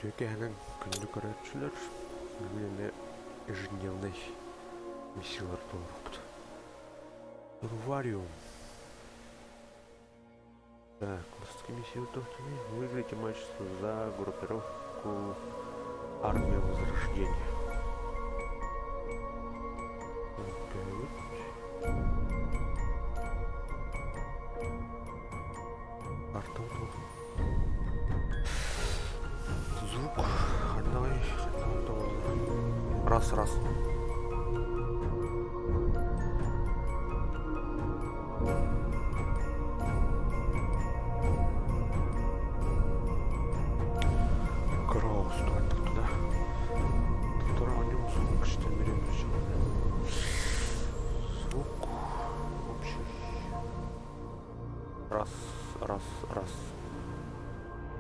Үтүө киэһэнэн күндү көрөөччүлэр, бүгүн эмиэ ежедневнай миссиялары толоруохпут. Рувариум. Так, бастакы миссия туохтуный? Выиграйте матч за группировку Армия Возрождения. Окей. Артур Звук одной Раз, раз. Кроус туда. Звук общий. Раз, раз, раз.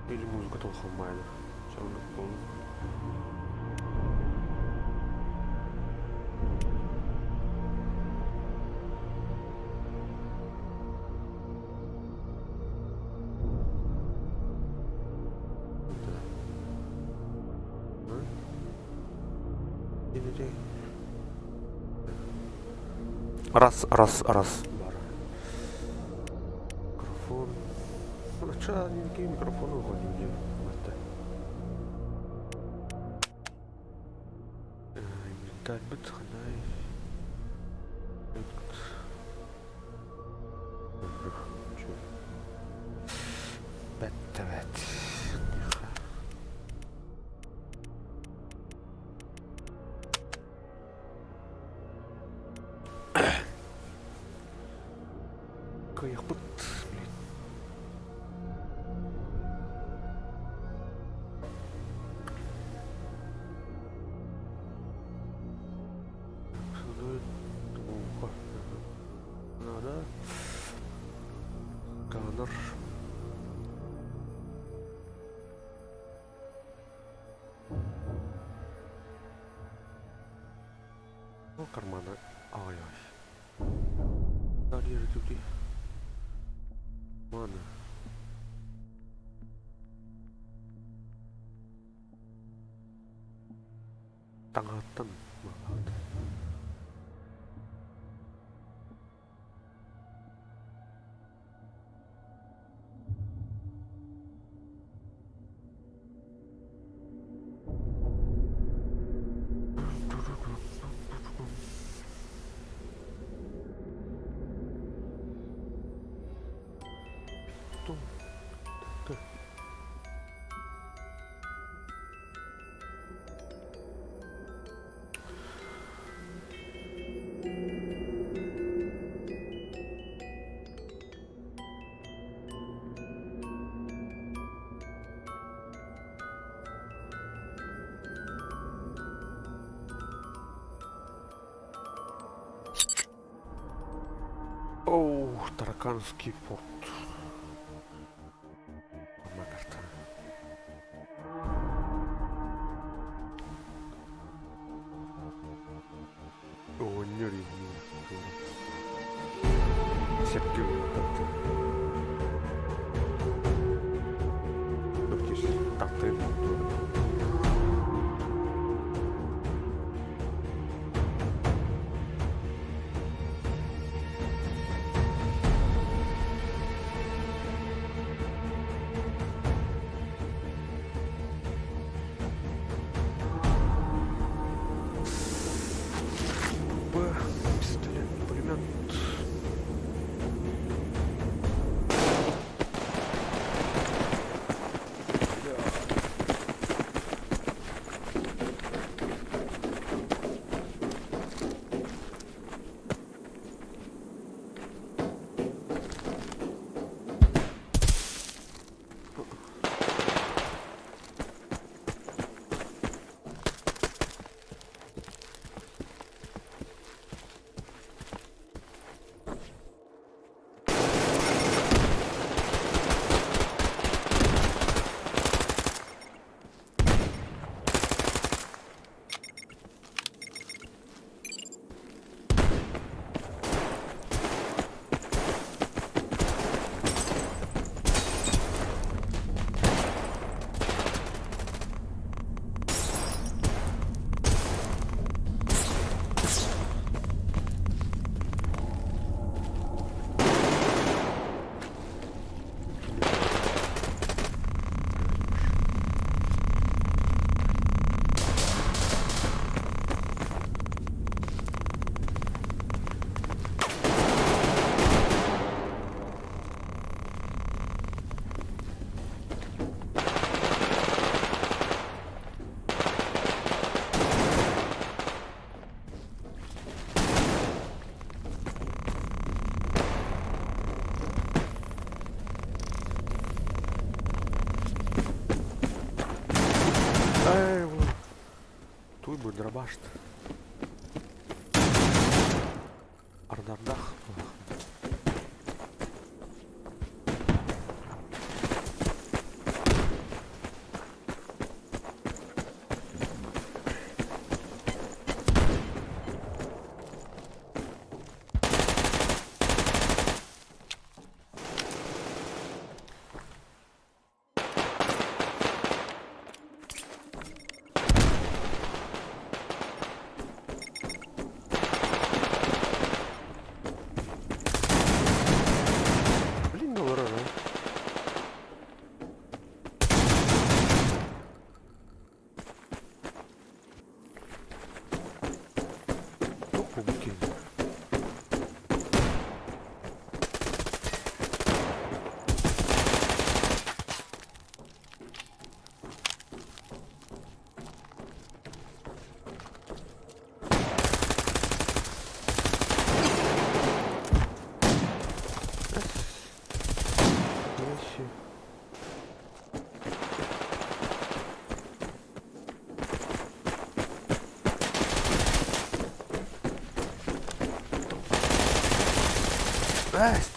Или музыка толхалмайда. Раз, раз, раз. Микрофон. Начало никакие микрофоны уходим где. Инвентарь быт ханай. Бэт Кыайыахпыт, блин. Надо. Сканер. О, кармана. Ой-ой. Мана. Таҥаһыттан маалаабыт. Оу, Тараканский порт. Карта. Оҕонньор иһиэ Сөпкө Таптыыр Б, пистолет, пулемет. Попробуй дробашт. Ардардах. Блин, олорор ээ. Туох буолбут киһи? Вообще. Эс!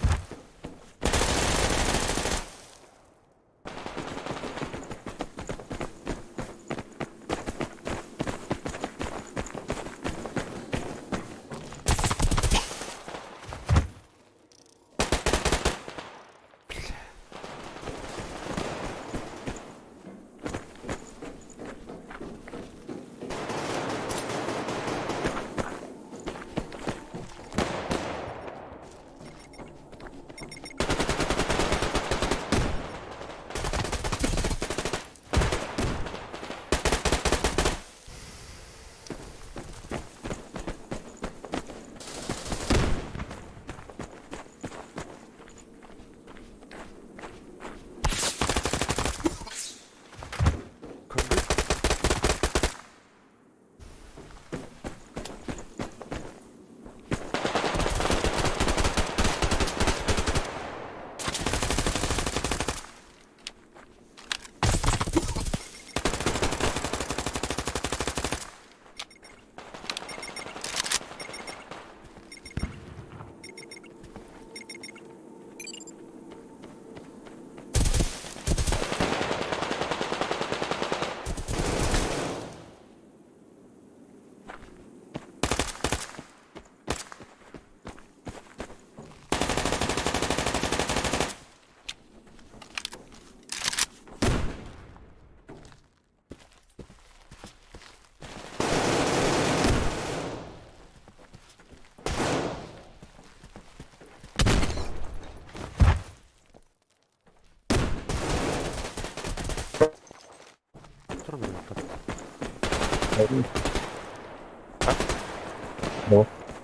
Кырдьык.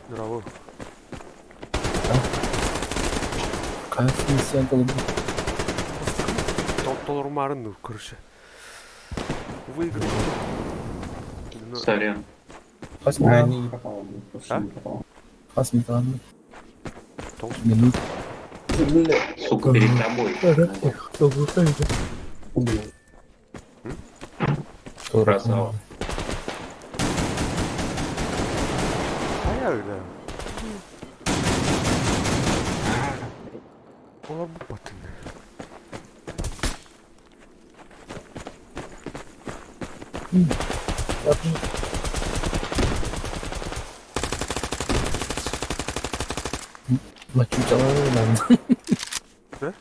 Браво. Конфиденциал Толормарын, короче. Выиграл. Сорян. Хас А, не попал, А? не попал. Хас металлы. Толст. Минут. Сука, перед тобой. Убил. Красава. А я да. Олар бупатын. Мочучаланын. Да?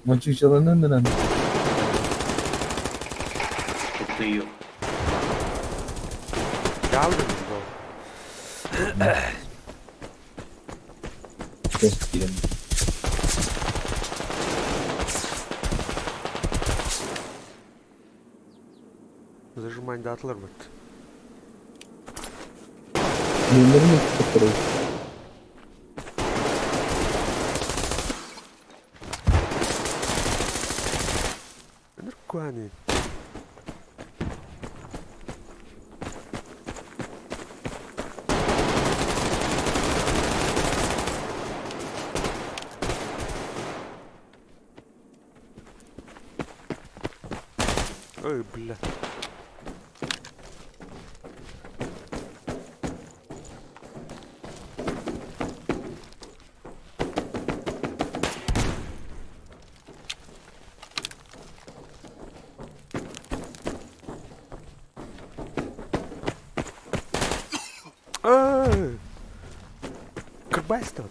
Мочучаланын. Ух ты ее. Явно был. Зажимань датлар бит. Ныркуани. Ой, бля. Кырбайство.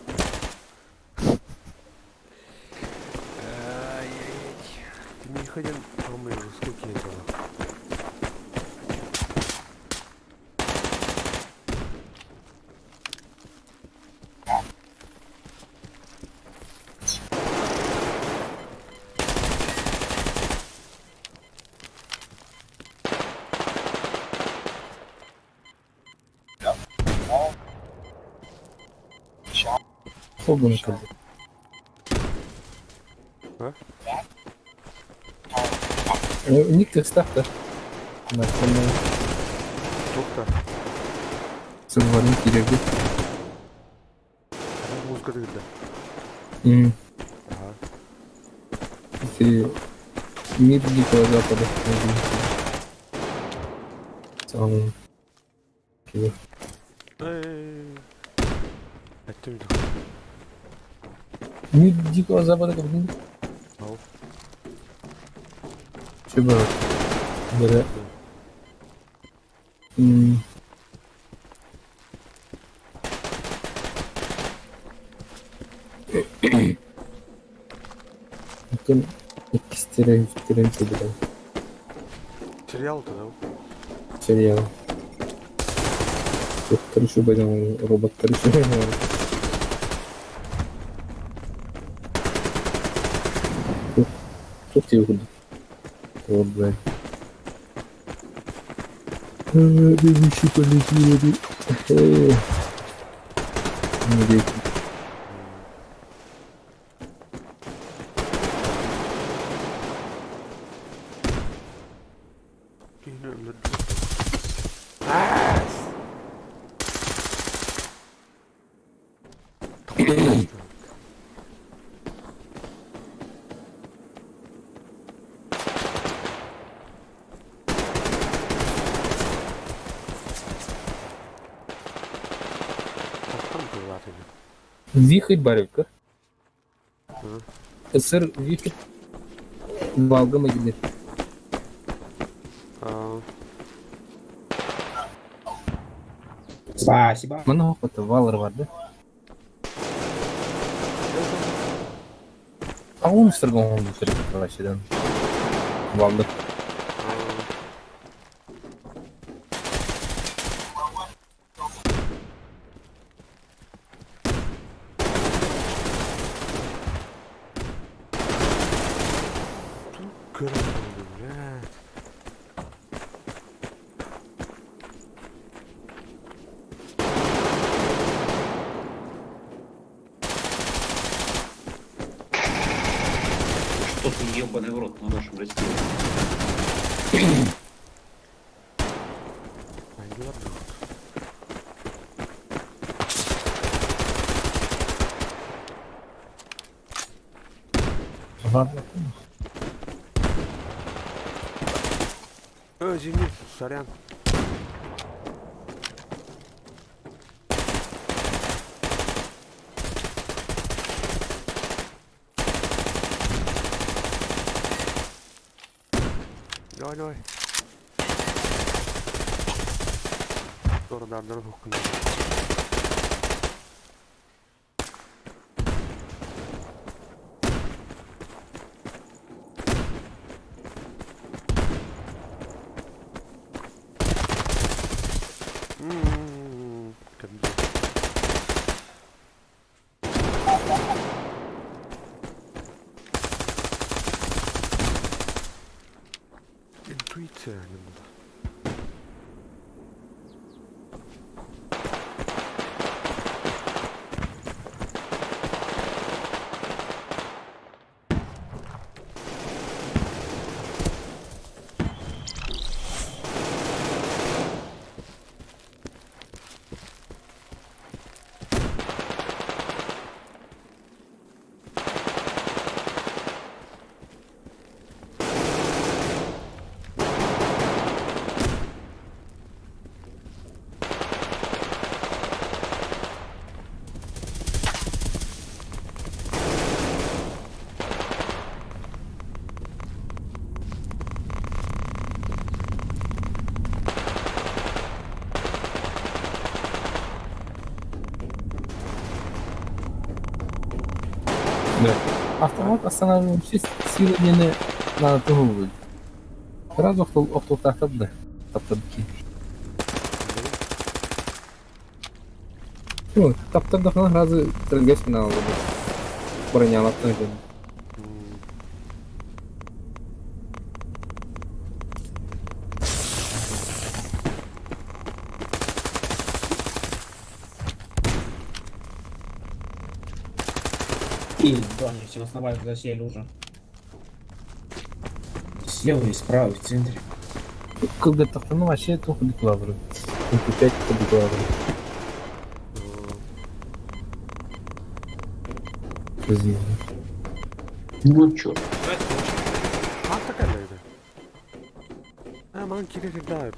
Ай-яй-яй. Ты не ходил, по-моему, сколько я делал. Холбону көрдө. А? Ник текстахта. Туохта? Сылварын киирэргэ. Музыка тыгырда. Ага. Ити Мир Дикого Запада. Самый киһи. Эттим Мир Дикого Запада көрдүҥ? Ол. Чүбэ. Бere. Оттон иккистэрэ үстэрин сөбүлээн Сериал то да? сериал. Туохтары үчүгэй роботтары үчүгэй Туох диэбит курдук. Ол блядь. Бегущий полетели. Не Киһини өлөрдүм. Тахтан тыллаат ини. Вихрь барыка. СССР вихрь Валга магнит. Спасибо. Манна это Валар бар да? А он сыргон вообще Валда. Көрөн блядь. Что ты ебаный в рот на нашем растении? Айгылар да. Ага. Зенит, сорян. Давай, давай. Дордар хуккун. Кәмді. Интуиция не буду. Да. Автомат останавливающий силы диэни надо туһуллуй. Сразу охтуохтаахтар да таптарбыт. Ну, таптардахына сразу трындец финал буолар. Бронялаттан диэн. Пизда, они все нас на базу засели уже. Слева и справа, и в центре. Кылгаттахтана вообще туох буквалары. Пять буквалары. Ну черт. Ханта кэллэйдэ? Ээ, манан киирэр да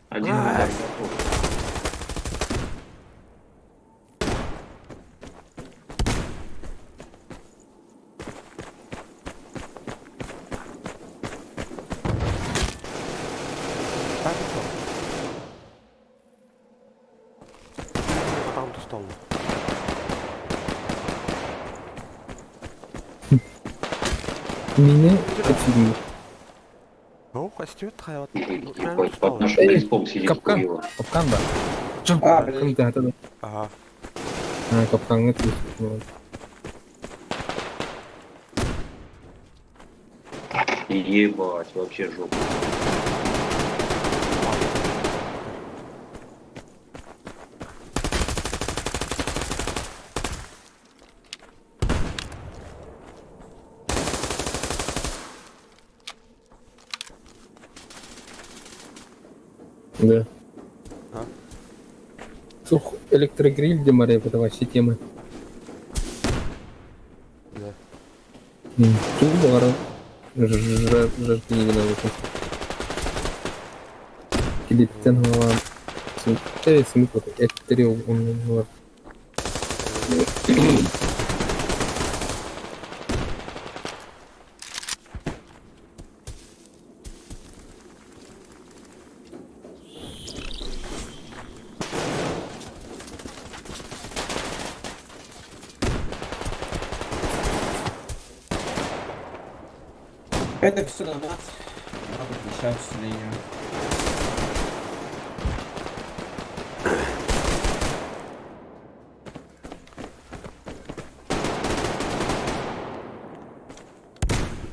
Один удар готов. Там стол. Меня отсюда. Ну, костюм хайват. Ебать, под нашим крестом сидит Капкан. хуево. Капкан да. Чё? А, Капкан да, да. Ага. А, капкан это. Ебать, вообще жопа. Да. А? Сух, электрогриль, где море, это вообще темы. Да. Тут бара. Жертвенигина выпуск. Килиптен голова. Смыкла. Это все на нас. Надо включать усиление.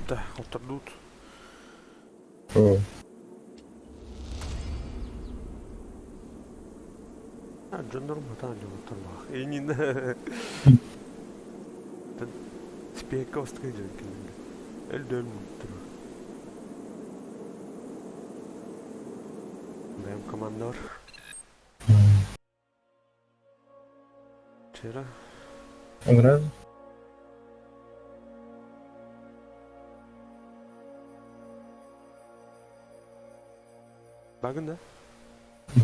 Да, оттордут. А, Джон Норматан отторбах. И не на... Спека Эльден Дэм командор. Вчера. Нравится? Багын да?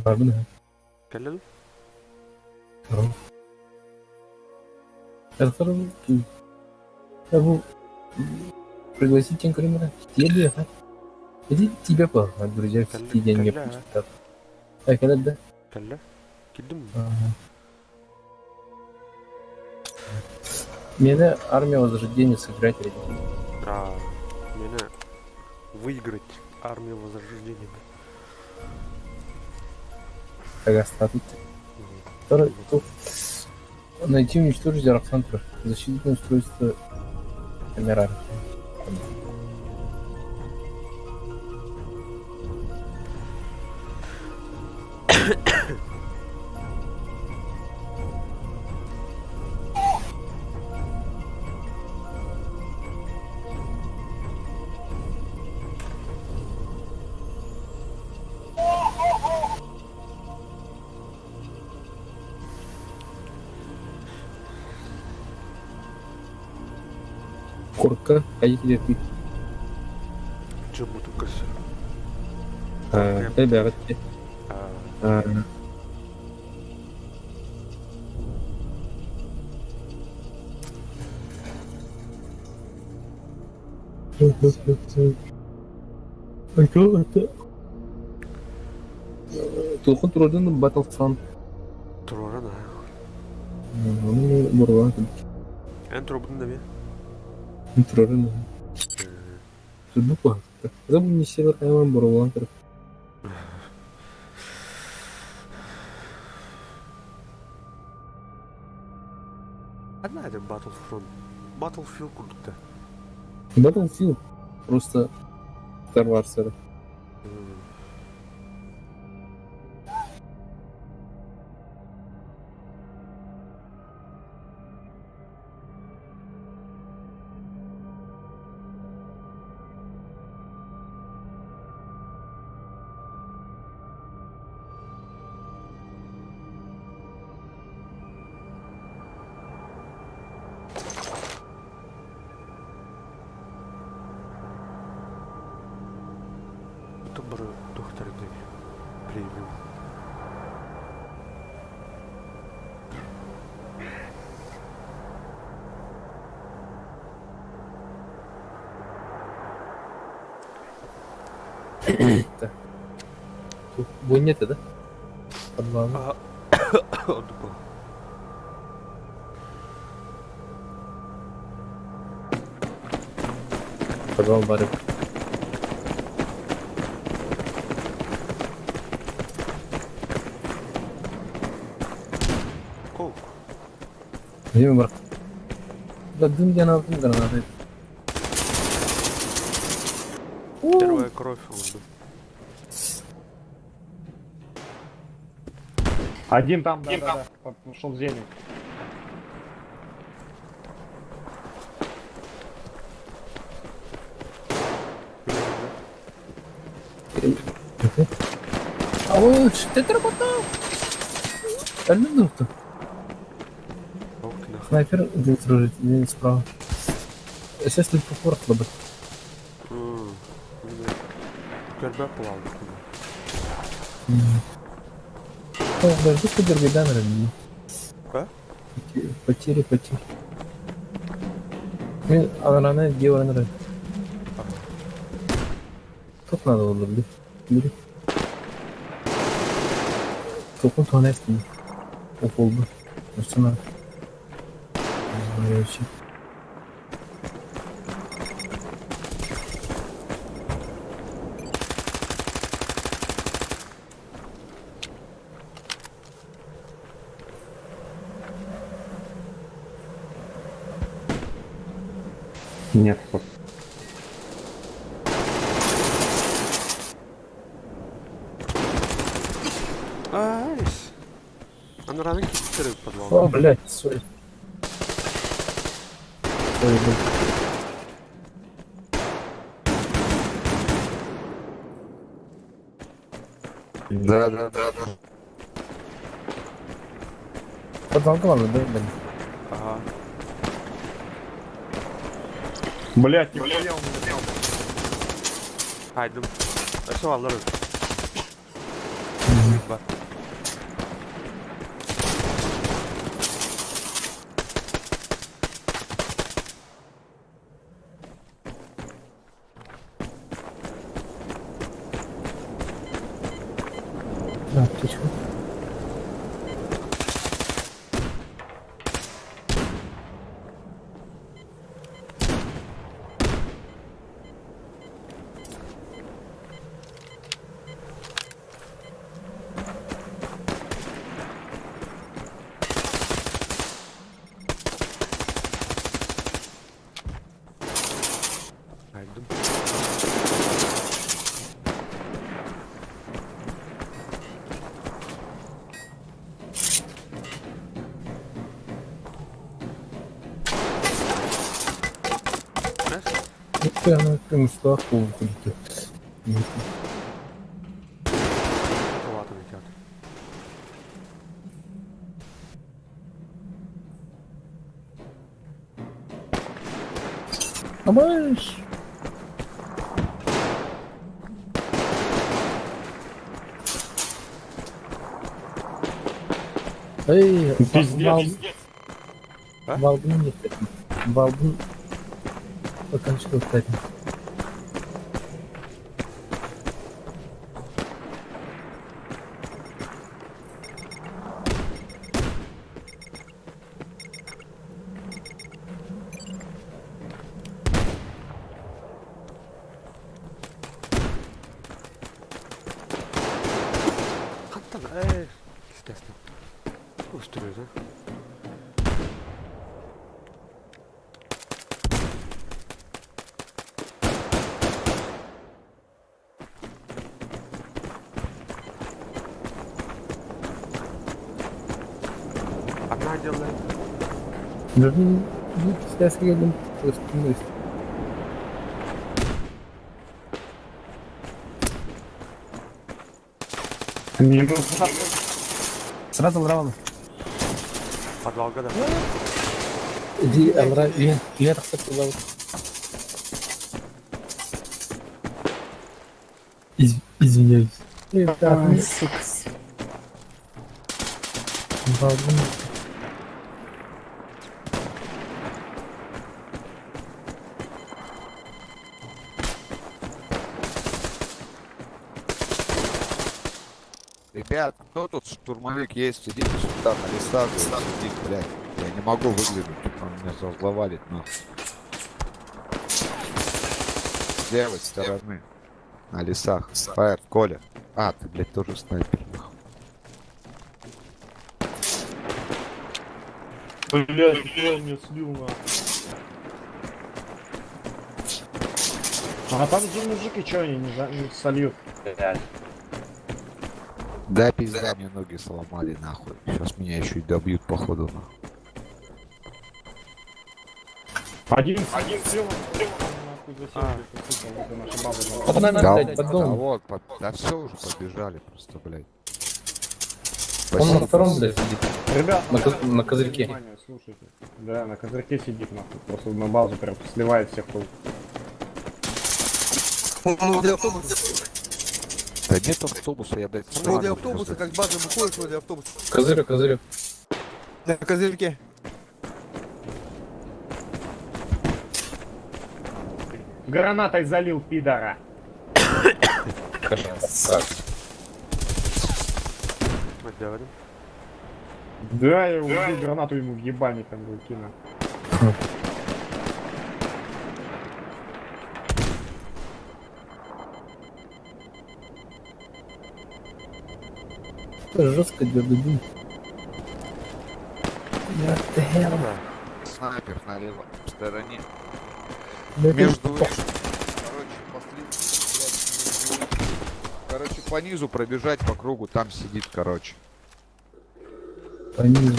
Бардын, да. Кэллэл? Это пригласить Тинкримера. Тебе, а? Иди тебя по, друзья, все день не пустят. А когда да? Кэллэ? Кидим. Меня армия Возрождения сыграть или нет? А, меня выиграть армию Возрождения. Ага, статут. Второй, тут найти и уничтожить Архантра. Защитное устройство Камерар. Курка, а где ты? Чему только все. Ребят, А, Это Туохун туруордун Battlefront. Туруоран аа. Ону буруолаан кэлбит. Эн туруорбутун да эмиэ? Туруоран. Турбут куһаҕан. Забыл не север айман буруолаан көрөр. Одна это Battlefront. Battlefield курдук да. Battlefield просто Star Wars. Бары туохтарыный премиум. Так. Бу нет, да? Подвал. Оннук буолла. Подвал бары. Колк. Где бар? Да дым диэн алдым гранаты. Первая кровь ыллым. Один там, да, ушел в землю. Ой, что ты работал? Өлдүм Ох ты нахуй. Снайпер где дружит, где справа. Сейчас тут по лобы. Көрбөк буолалбыт. Даже подергай, наверное. А? Потери, потери. Мен анараны делаю. Тут надо было, блин. Бери. Токун туанестин. Оп oldu. Üstüne. Короче. Нет. Айс. Анараны киттер подвал. О, блядь, сори. Сори, блядь. Да. Подвал главный, да, блин? Ага. Блять, нихуя он меня. Хайдым. Өссө аллар. Бар. Да, аптечка. Хайдым. Нэс? Ну, прямо ставку выходит. Салаты летят. Абаш! Эй, Пиздец. А? Валдун нет. Валдун. Покажи, что. Устроит, а? Одна делает. Даже не сейчас я думаю, Минус. Сразу лраван. Подвал года. Иди, алра, я, я так сказал. Из, извиняюсь. Ай, сука. Ладно. Ребят, кто тут штурмовик есть? Идите сюда, на лесах сидит, блядь. Я не могу выглянуть, он меня завалит, нахуй. С левой стороны. На лесах. Фаер, Коля. А, ты, блядь, тоже снайпер. нахуй. Блядь, где он меня слил нахуй? А там же мужики, чё они не, за... не сольют? Да, пизда, мне ноги сломали, нахуй. Сейчас меня еще и добьют, походу, нахуй. Один, один слил, нахуй засел, сука, вот и наша база. была. Под нами, Да, блядь, под да домом. вот, да все уже побежали просто, блядь. Он на Спасибо. втором, блядь, сидит. Ребят, На козырьке. Внимание, слушайте. Да, на козырьке сидит, нахуй. Просто на базу прям сливает всех. кто- Он возле автобуса. Да нет автобуса, я, блядь, Он возле сам автобуса, как база выходит возле автобуса. Козырек, козырек. На козырьке. Гранатой залил пидора. Красавчик. Да, я убил гранату ему в ебальник там был кину. Жестко дедубин. What the hell? Снайпер на левой стороне. Да это Между... Короче, последний, блядь, между- Короче, по низу пробежать по кругу, там сидит, короче. По низу.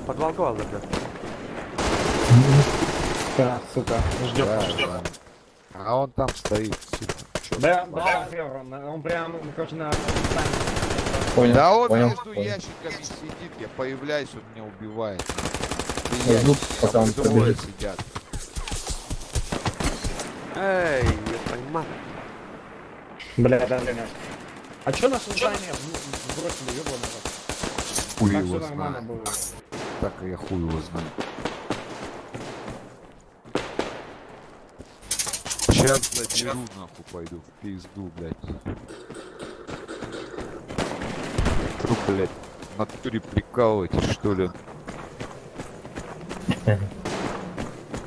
Подвал глаза, блядь. Да, сука, ждет. Да, да. А он там стоит, сука. Чё Да, ты, да, он, он прям, ну, короче, на... Понял, Да он понял, между понял. ящиками сидит, я появляюсь, он меня убивает. Ты Я жду, ящики, пока там он двое пробежит. сидят. Эй, я поймал. Бля, да, бля. А чё наше здание бросили, ёбаного? Хуй Так его все нормально знает. было. Так я хуй его знаю. Сейчас заберу, нахуй, пойду в пизду, блядь. Труп, блядь, в натуре прикалываетесь, что ли?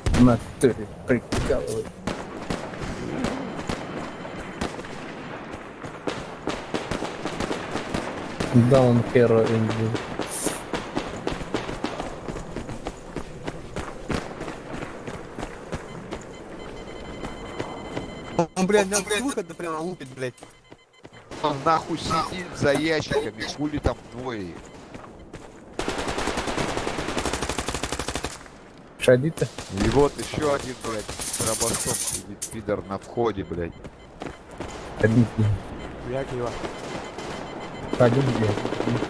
В натуре прикалывает. Down Hero Engine. Он, блядь, нас с выхода прямо лупит, блядь. Он нахуй сидит за ящиками, хули там двое. Шадита? И вот еще один, блядь, с дробашом сидит, пидор на входе, блядь. Один день. Блядь, его. Один день.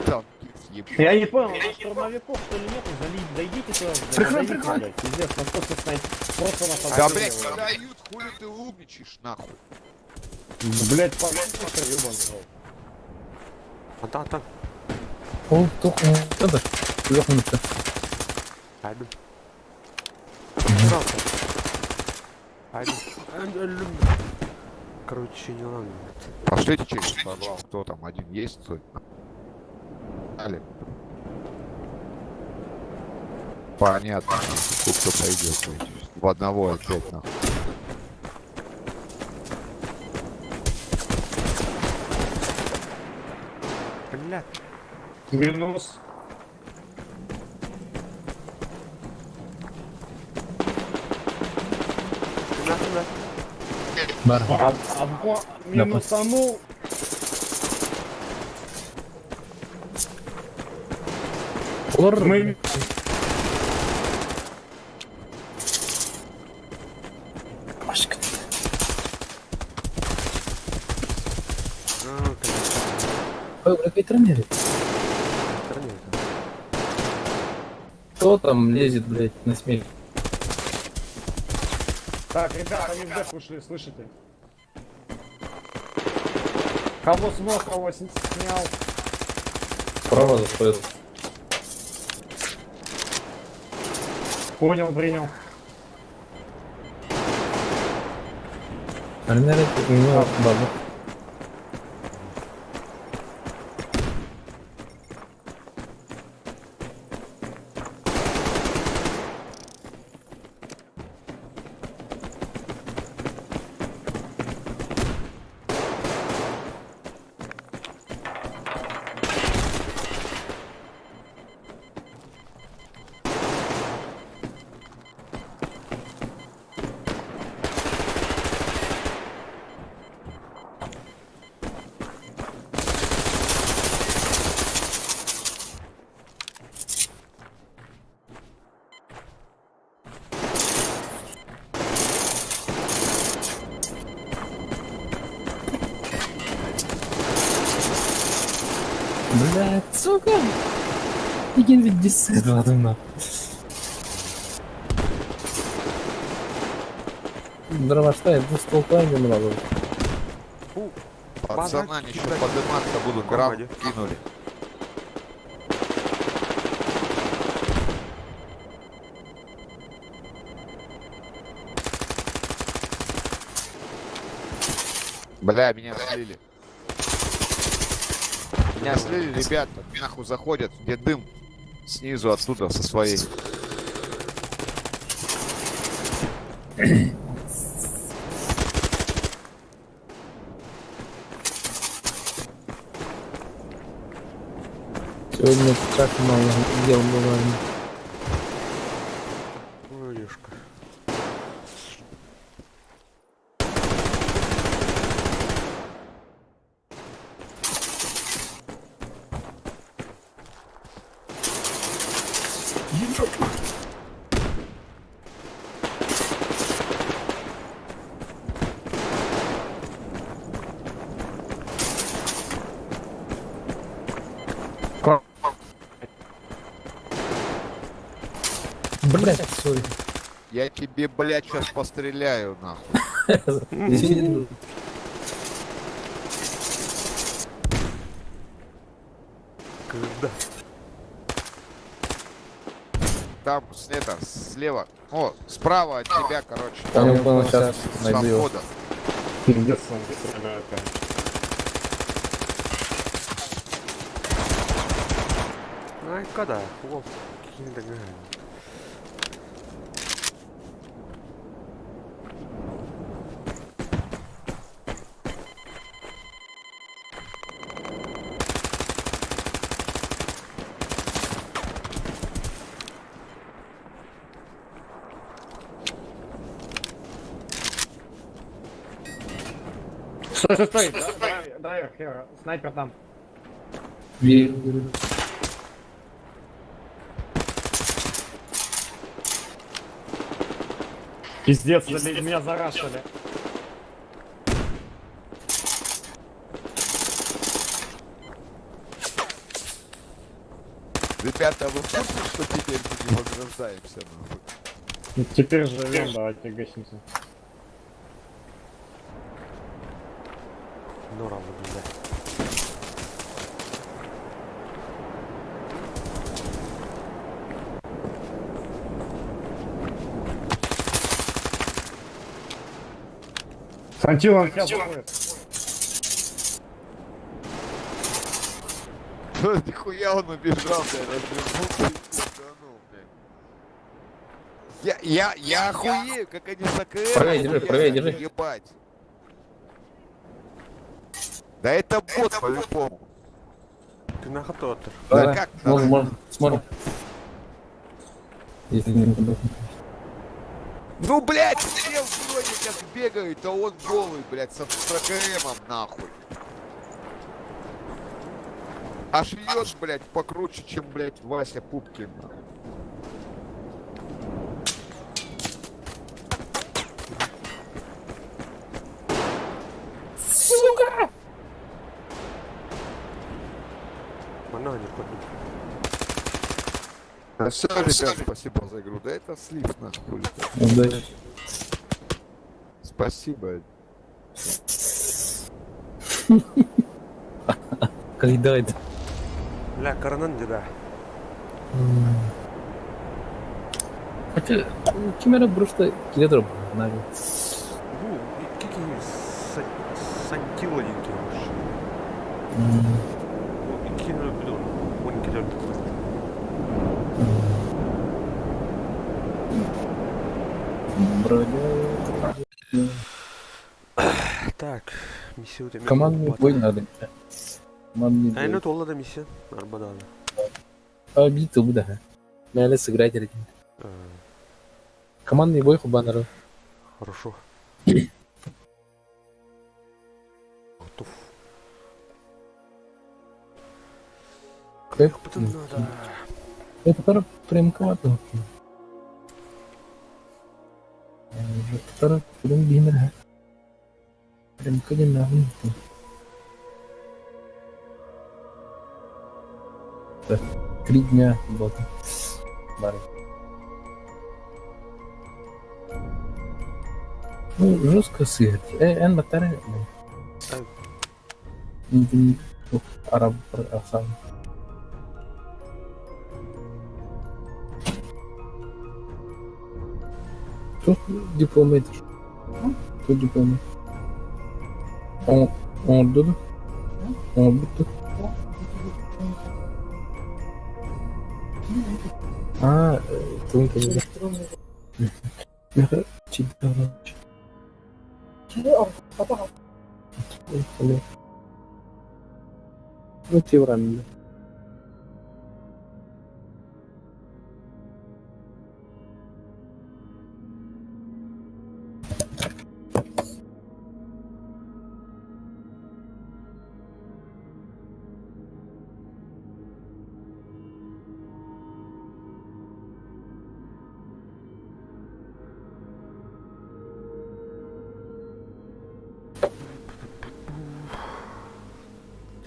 Танкист, еб... Я не понял, у нас штурмовиков что ли нету? Зайдите туда, блядь, Прикрой, зайдите, прикрой. блядь. Пиздец, нас просто просто нас Да, блядь, обстреливают. дают, хули ты умничаешь, нахуй. Блядь, пошел, ёбаный рот. Антон, Антон. Ол тоқ это жоқ минутта. Айдым. Пожалуйста. Айдым. Короче, не надо. Пошлите через подвал. Кто там один есть? Кто? Али. Понятно, нахуй, кто пойдет, блядь. В одного опять, нахуй. Блядь. Минус. Нахуй, нахуй. Бар. Одно минусанул. Олор. Мы Пашка. А, конечно. Ой, бля, тренеры. Тренер. Кто там лезет, блядь, на смерть? Так, ребята, они в деф ушли, слышите? Кого смог, кого снял. Справа заходит. Понял, принял. Тренеры, у него баба. Блядь, сука! Прикинь, ведь десять ладно. Дровоштай, двух столками много. Пацаны, они еще подниматься будут, грамм кинули. Бля, меня слили. Меня слили, ребята. Нахуй заходят, где дым. Снизу оттуда, со своей. Сегодня так мало дел было. Ой, Лешка. Блять, сори. Я тебе, блядь, сейчас постреляю, нахуй. Извини. Когда? Там, с, это, слева. О, справа от тебя, короче. Понял, понял, сейчас Со найду его. входа. Пиздец, он стреляет, конечно. Ай, когда? Хлоп. Киндаган. Стой, стой, стой! Драйвер, хер, снайпер там. Верю, верю. Пиздец, блядь, меня зарашили. Ребята, вы в курсе, что теперь мы не возрождаемся, нахуй? Теперь живем, давайте гасимся. Ну, равно, блядь. Сантил, он тебя заходит. Нихуя он убежал, блядь, развернулся и пизданул, блядь. Я охуею, как они с АКР. Правее держи, правее держи. Ебать. Да это бот по-любому. Ты на хатотер. Да Давай. как Можем, можем, сможем. Если не буду. Ну, блядь, все в брониках бегают, а он голый, блядь, со с АКМом, нахуй. А шьет, блядь, покруче, чем, блядь, Вася Пупкин. нахуй. Манна не ходит. Да все, ребят, спасибо за игру. Да это слив, нахуй. Удачи. Спасибо. Когда это? Бля, коронан деда. Хотя, кимера просто киледр надо. Бу, кики сантила дики. Иккини бидон. Он килер. Так, миссия у тебя. Командный бой надо. Командный А ну бой. толла да миссия. Арбадана. А, битву да. Надо сыграть один. Командный бой хубанеру. Хорошо. Готов. Как? Потом надо. Это пора прям квартал. Тара прям бимер. Прям кадин на Так, 3 дня бота. Бары. Ну, жестко сыграть. Эн батарея. Араб асан. Тут дипломит. Тут дипломит. Он дуду. Он буду. А, тут Ну, тевран.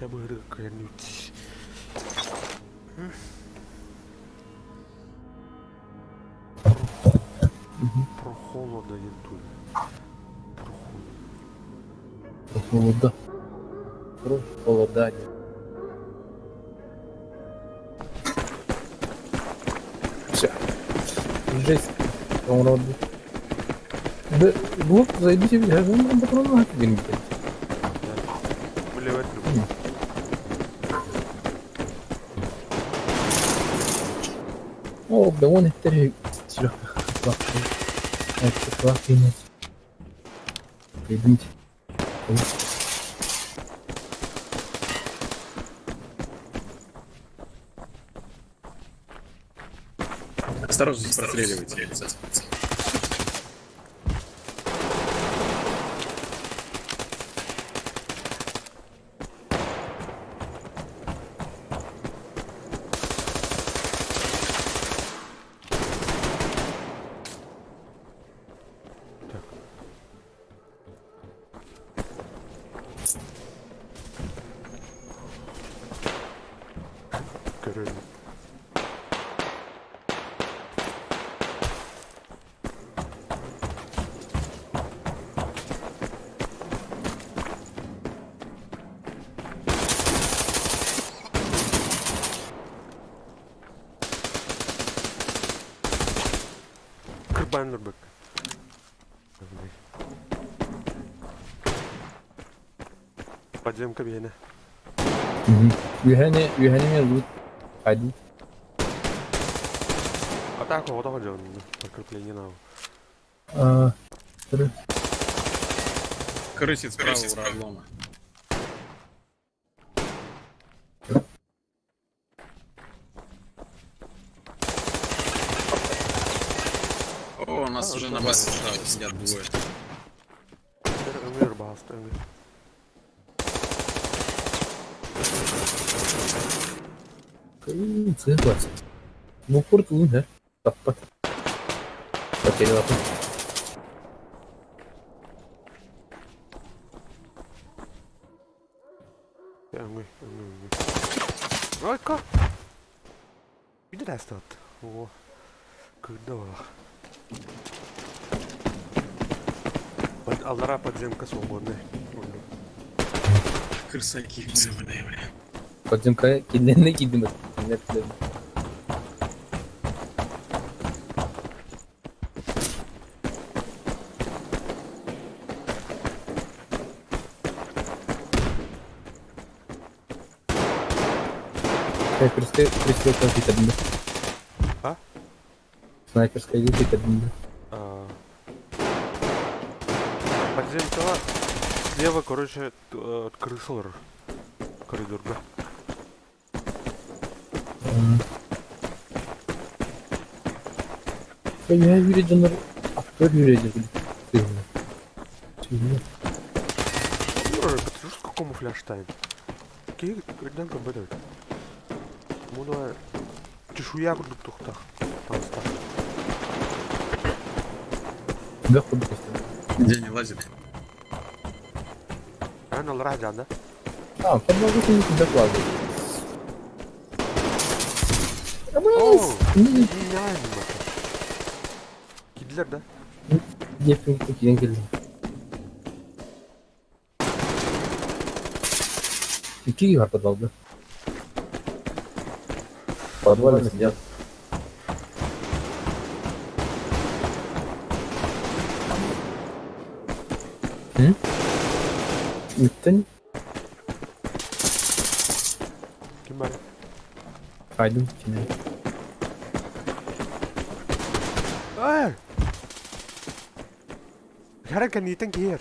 Я бы какая-нибудь. Про холода ентуй. Про холод. Про холода. Про холодание. Все. Жесть. Он род. Да, блок, зайдите, я же вам патроны блин. Блевать люблю. О, да он это Идите. Осторожно, здесь простреливайте. Так. Короче. Кырбан бык. Подземка бene. Юхани, Юхани меня зовут Ади. Так, вот он, подкрепление на. А, Крысит справа у разлома. О, у нас уже на базе справа сидят двое. Öngör bastı öngör. Цифра. Ну, порт луна. Таппат. Потеряла. Öngör, öngör, öngör. Ройка! Иди даст. О, когда? Под, аллара подземка свободная. Крысаки, бля, бля. Подземка киднене кидим. Снайперская пристрелка китабында. А? Снайперская китабында. А, Подземка слева, короче, крысолар. Коридор, да. Я юридинер, актер юридинер. Что камуфляж тайм? Какие когда компьютер? Муду чешуя курдук тухтах. Там Да, худ Где не лазит? А, на лрадя, да? А, подмогу не докладывай. О, меняем. Кидлер, да? Киен келди. Какие бар подвалда? В подвале сидят. М? Үттен? Ким бар? Кайдым кine. Ай! Хара канитен киер.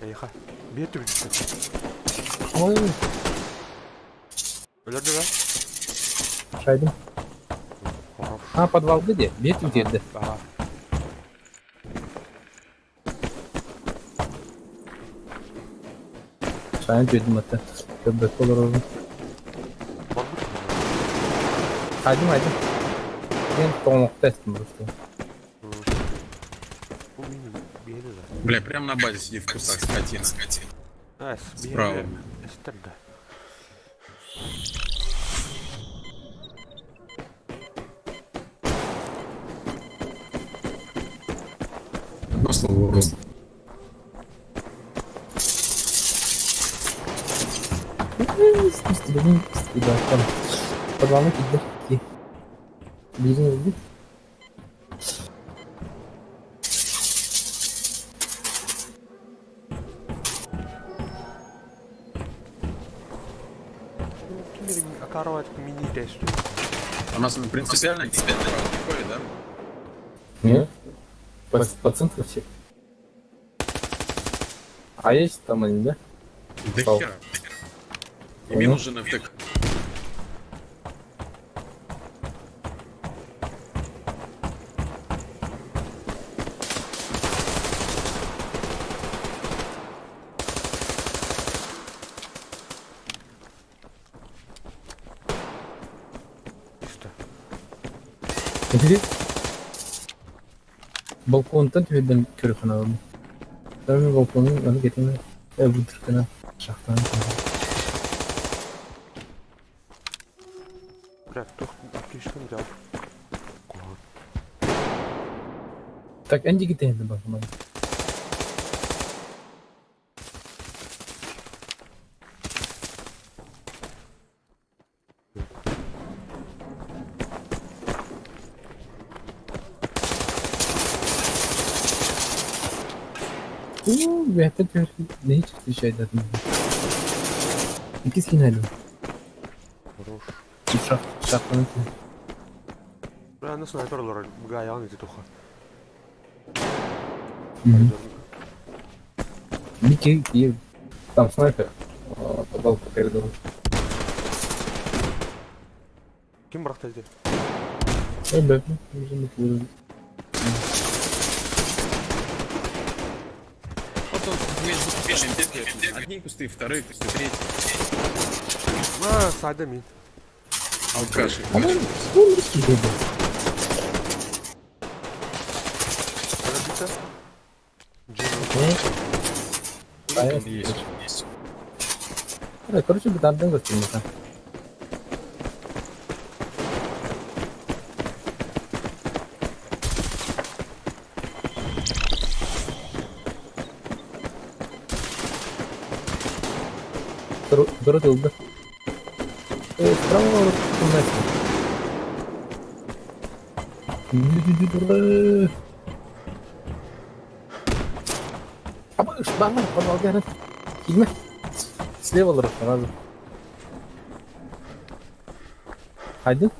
Эйха. Бир түбүттү. Ой, Өлөрдү да? шайдым. Хорош. А, подвал где? Бир түбүттү. Ага. Шайын түйдім аты. Көбек болар орын. Барбыт. Хайдым, хайдым. Мен тоңоқта естім просто. Бу мини бери да. Бля, прям на базе сидит в кустах, скотина. Скотина. А, Справа. Эстер да. Одно слово урон. Подвалны киддер. Бирин өлдү. Ким Акарова мини тестю. У нас он принципиально не ходит, да? Нет? По центру все. А есть там они, да? Да Стал. хера. И минус же на втык. Что? Где? Балконтан түбеден көрөхөн алым. Там балконун аны кетеме. Бутыркана шахтан. Бля, тух кишкин взял. Так, энди кетен балкон. Уу, бэхтэн түһэр не встречает Икки скинали. Хорош. Шах, шахтан. Аны снайпер олорор гаяҕын ити туха. Ники, и там снайпер. Попал по коридору. Ким бырахта ити? Да, уже не буду. Вот он между бегает. Одни кусты, вторые кусты, третьи. А, саада мин. Алкаши. А он русский был. Подождите. А, Есть, есть. Короче, бытардын көстүрмөтө. Дорот ылды. Справа Абыш, бана, подвалга. Килме. Слева олорор сразу. Хайды.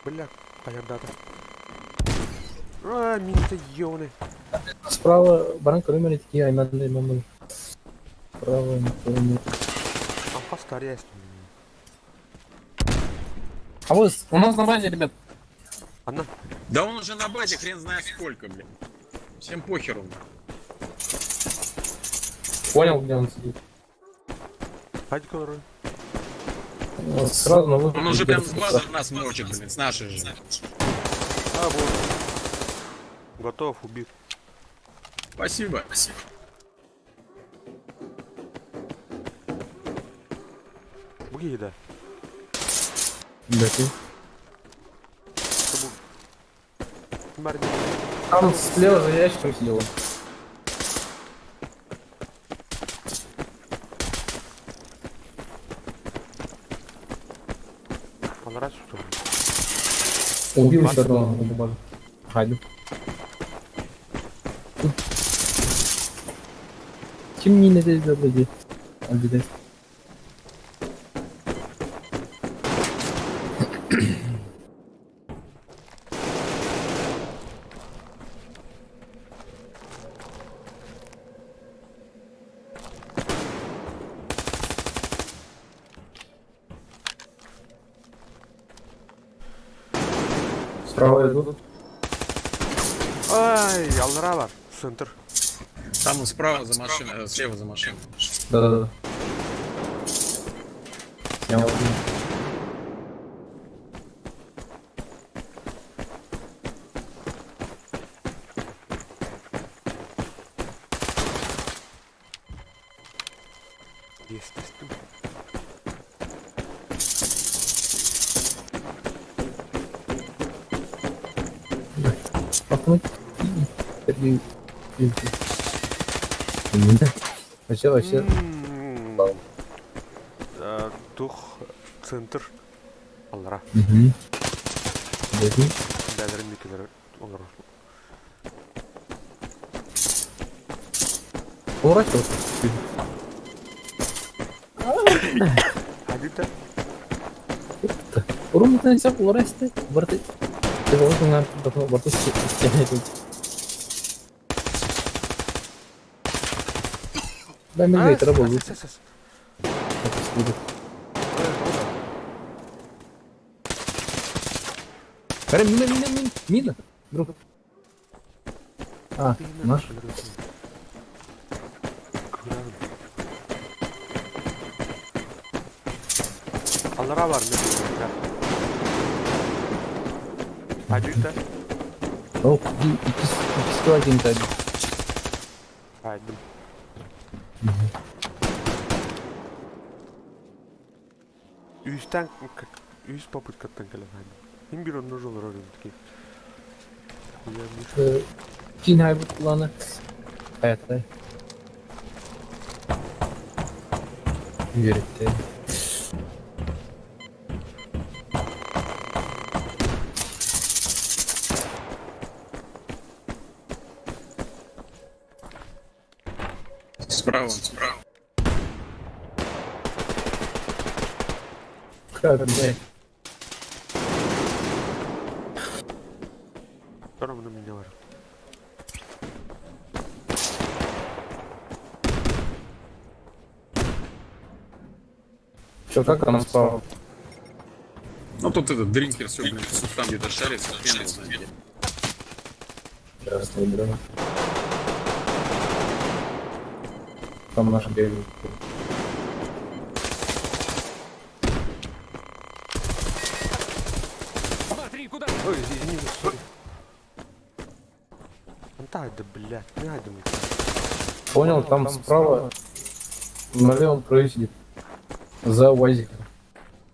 Бля, хаярдата. А, минта ёны. Справа баран көрөмөр этики айманды айманды. Справа никого нет. Амха старая. А вот у нас на базе, ребят. Анна. Да он уже на базе хрен знает сколько, блин. Всем похеру. Понял, где он сидит. Хайди колорой. Сразу на выход. Он уже прям с базы нас мочит, блин, с нашей же. А, вот. Готов, убит. Спасибо. Спасибо. Буги еда. Да, ты. Там слева за ящиком сидел. Понравится, что ли? Убил еще одного. Хайду. Чем не надо сделать? Обидеть. Справа идут. Ай, аллара бар. Центр. Там он справа за машиной, слева за машиной. Да-да-да. Я убил. Есть, есть. Автомат. Вообще, вообще. Дух, центр. Аллара. Угу. Бәлерин микелер олар. Поворачивался. Хадита. Урумутан сап уларасты. Барты. Барты стене. Да, мен гайтара болду. Кара, мина, мина, мина, мина, друг. А, наш. Аллара бар, мен. Хадита. О, икс один таби. Хайдым. Үстен үс попыткаттан келен хайдым. Ким бир онно жол орын таки. Кин хайбут куланы. Хаяттай. Үйретти. Справа, справа. Как, блядь. Ровно меня бар. Че, как там справа? Ну тут этот дринкер все, блин, там где-то шарится, хрен его знает где. Сейчас наберем. Там наша бегает. Ой, извини, сори. Антайда, блядь, не айда мне. Понял, там справа на левом краю сидит. За УАЗиком.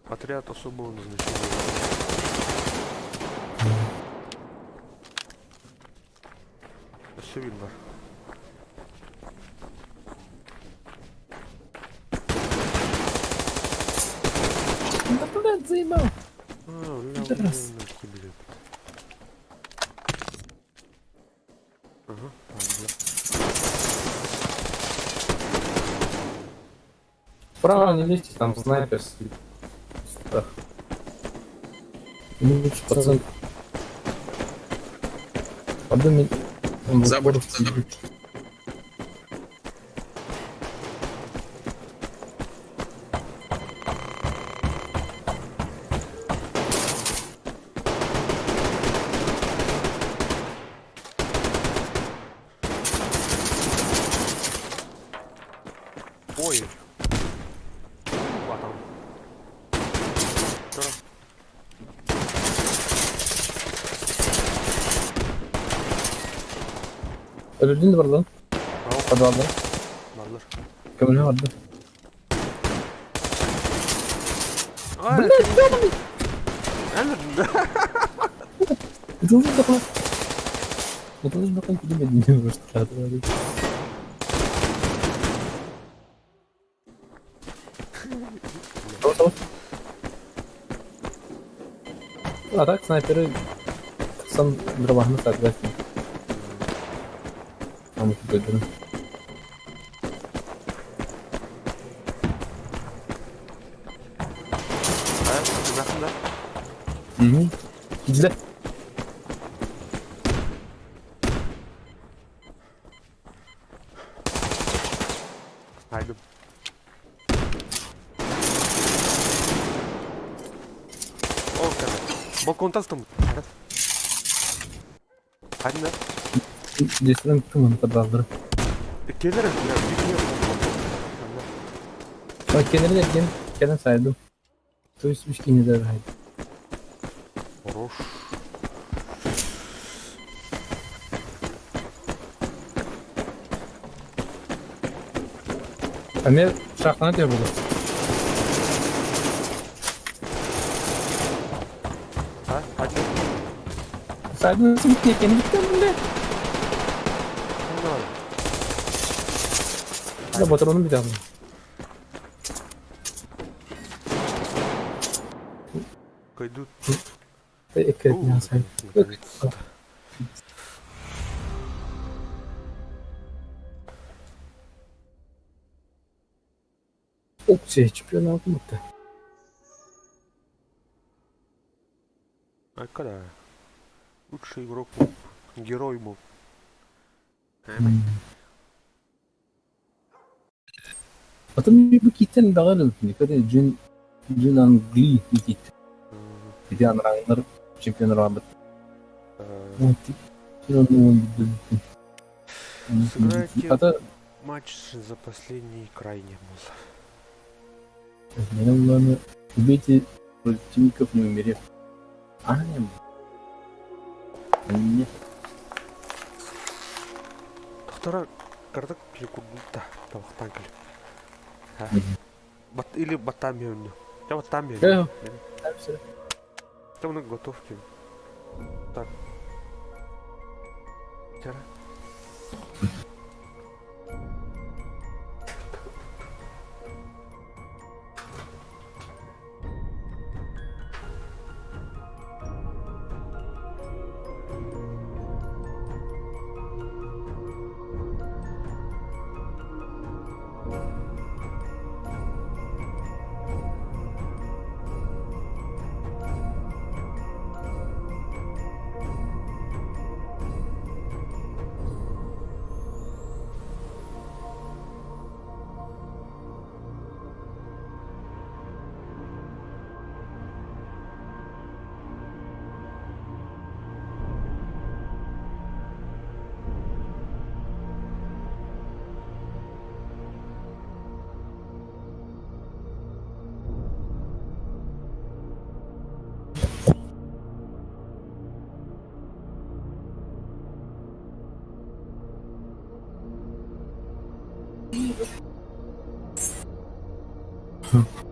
Отряд особого назначения. Өссө биир бар. Да, блядь, заебал. А, бля, Пидорас. бля, нахуй, блядь. Ага, а, бля. Справа не лезьте, там снайпер сидит. Так. Ну, лучше по центру. Подумай. Он в За упор бочку, за сидит. Ой. А там. Здорово. Өлөрдүн бар lan. Bravo. Подвалда. Барлар. Көмөлө барды. Блядь, ёбаный! Это уже бакан. Это уже бакан куда не может. А так снайперы сам дробахны соответственно. Там тут Да? Угу. Иди. Айдым. О, как. Балкон тастым. Айдым да? Здесь рынок туман подвалда. Келер, бля, бикне. Кенерин кен кенен сайдым. То есть үч кини даже. Хорош. А мен шахтаны тебе буду. А? Айдым. Сайдым сымытне кени биттен бля. Давай. Да патрону бит алдым. Кайдут. Эки Наконец-то. Опция чемпиона алматы. А когда? Лучший игрок моб. Герой моб. Потом бу киттен даҕаны никогда Джин Джин Англи бикит. Ити анраңнар чемпион рабыт. Вот. Сыграйте. Ата Матч за последний крайний был. менің главное убейте противников не умерев. А, не. Не. Тохтора кардак кили курдута тавахтан кили. Бат или батами онно. Я батами. Э. Там на готовке. Так. Тера.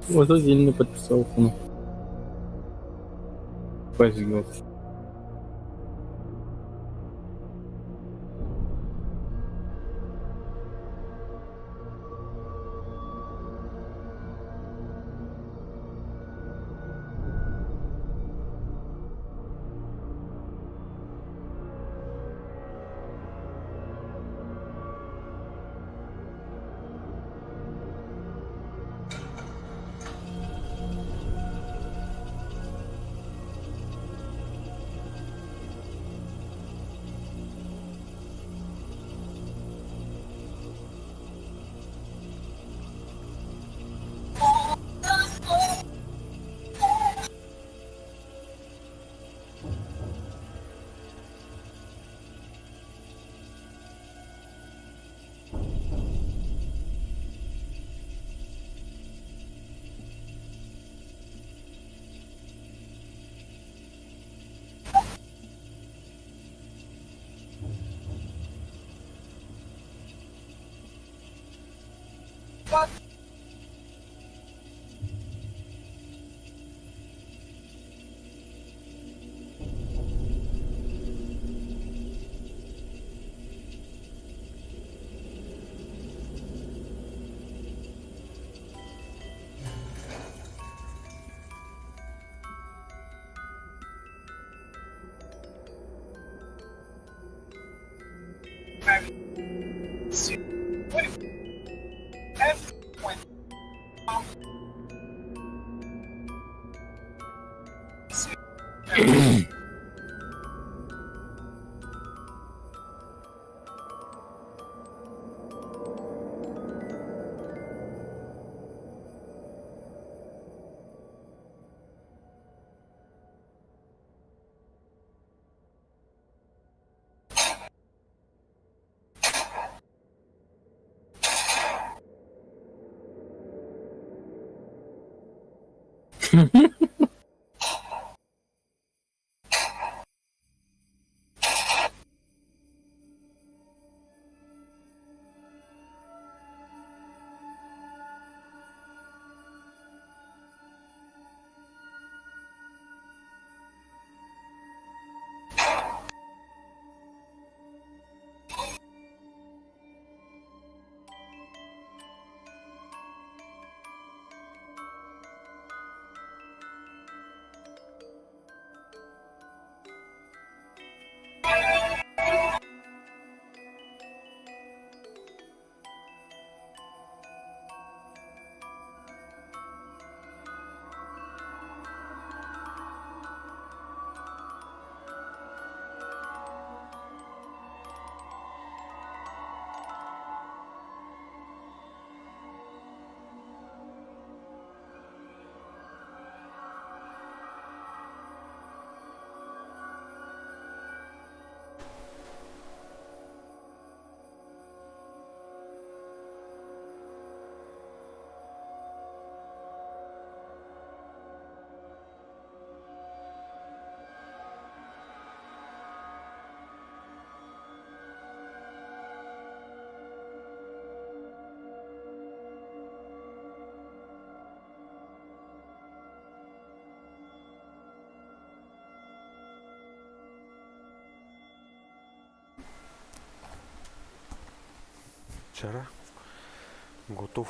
Вот отдельно подписал. Ну. Пофигел. Вчера готов.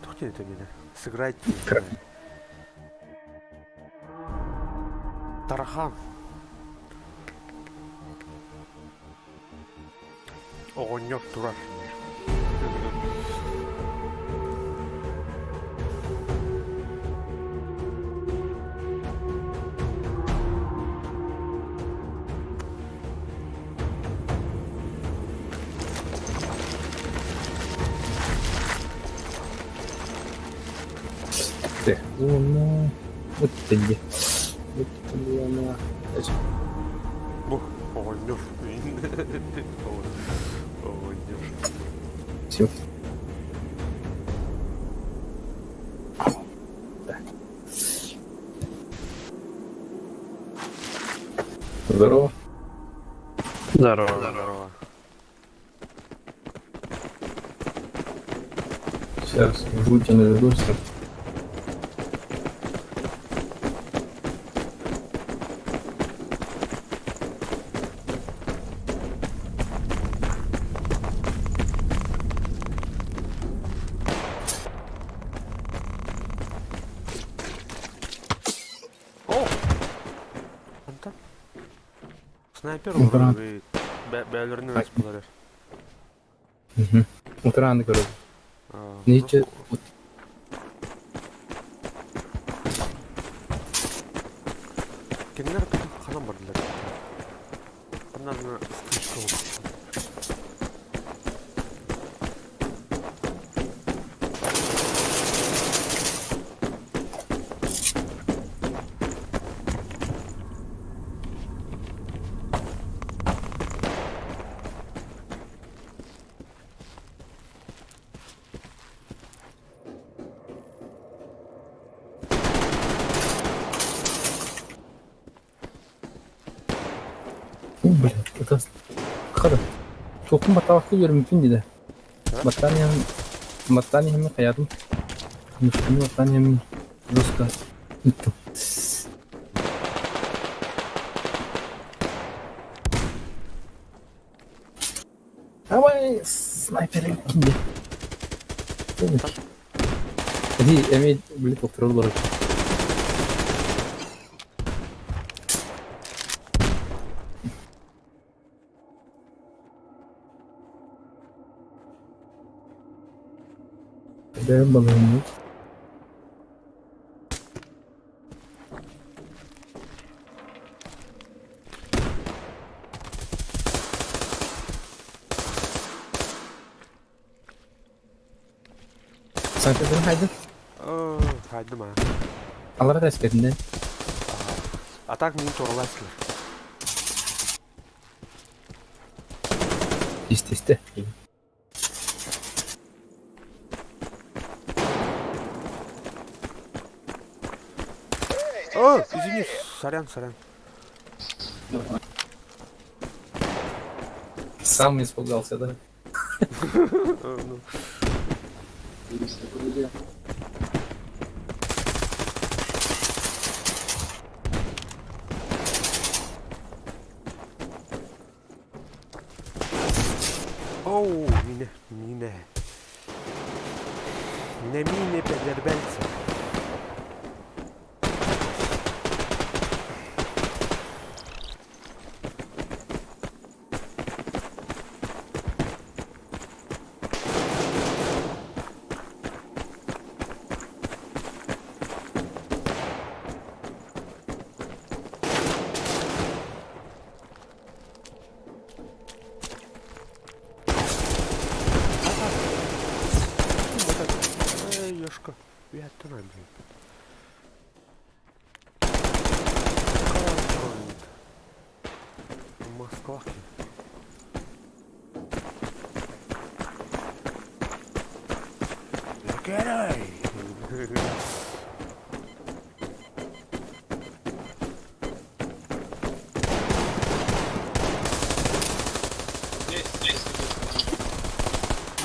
Туох диэн этэ миэнэ? Сыграть. Тарахан. Оҕонньор турар. Уонна... Ыттын дии. Бу оҕонньор. Оҕонньор. Все. Здорово. Здорово. Здорово. Сейчас жуть я наведу все. О! Антон. Снайпер Брат. бээлэринэн ыспылар. Утрааны көрөбүн. Ниче Кинилэр ханан бардылар? Ханан ыстыышка Бля, это хада. Тоқым баталақты бермеппін дейді. Баттанияны қаятым. Мүшкіні баттанияны жестко үттім. Давай, снайпер кимде. Ди, эми, блин, повторил Да, баллончик. Снайперден хайдын? Хайдым а. Алара да эскетинде. А так мин туралайсылар. Исте, исте. О, извини, сорян, сорян. Сам испугался, да? Ну. Оу, мине, мине. Не мине педербельце. Эй, ёшка, я блин. Москва.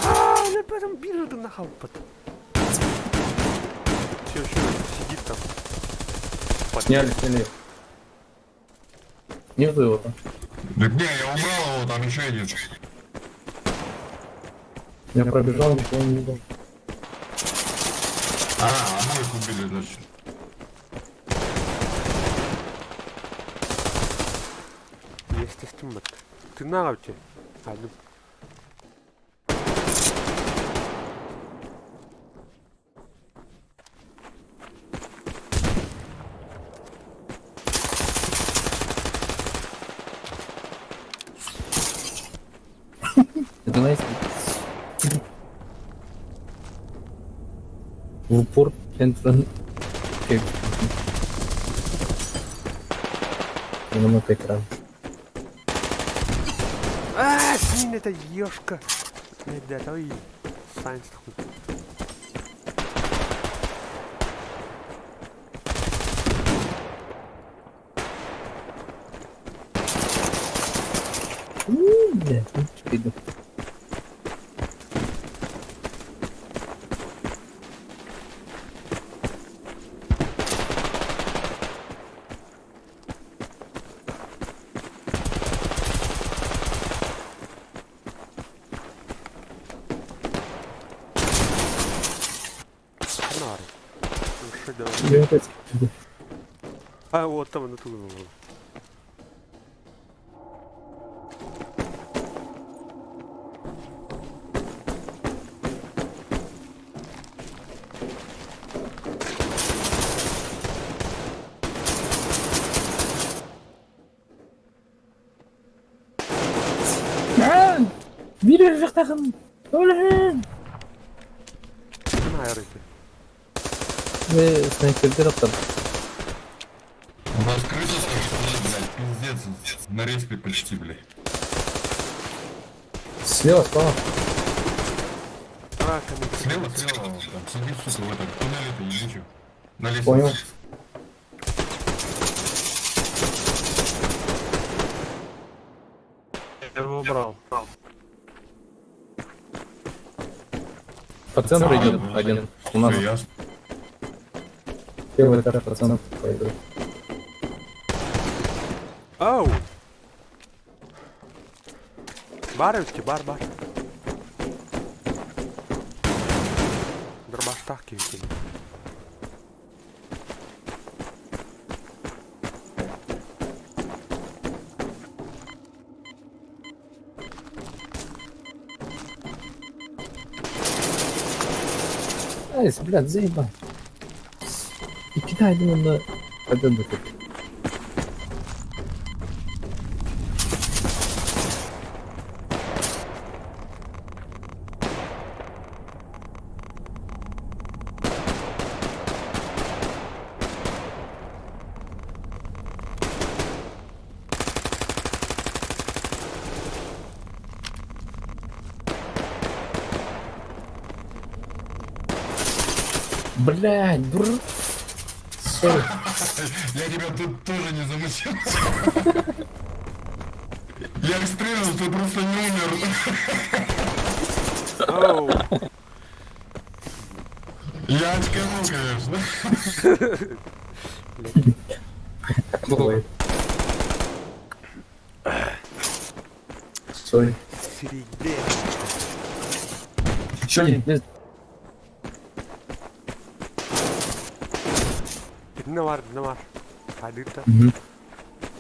А, потом биржу нахалпат. Все еще сидит там. Сняли, сняли. Нету его там. Так не, я убрал его, там еще один. Я пробежал, никого не видел. А, обоих убили, значит. Естественно. Ты на ауте. А, ну. Это знаете, в упор центра. Немного экран. А, син это ешка. Да, ой. Сайнс такой. Бля, иду. Нары. Я опять иду. А, вот там на ту. Биир жақтағын. Өлін. Ким айрыты? Снайпердер аттар. У нас крыса стоит, блядь, пиздец. На респе почти, блядь. Слева, справа. А, кому? Слева, слева, там сидит, сука, в этом туннеле-то ебучем. На лестнице. Понял. Я его убрал. По центру идет один. У нас Всё ясно. первый этаж по центру пойдет. Оу! Бар өтке, бар, бар. Дробаштах киһи. Ай, блядь, заебал. И кидай один на... Пойдет до тут. Блядь, дур. Сори. Я тебя тут тоже не замучил. Я стрельнул, ты просто не умер. Оу! Я очканул, конечно. Бывает. Сори. Сириде. Чё не? Без... Не бар, не бар. Хадыта. Мгм.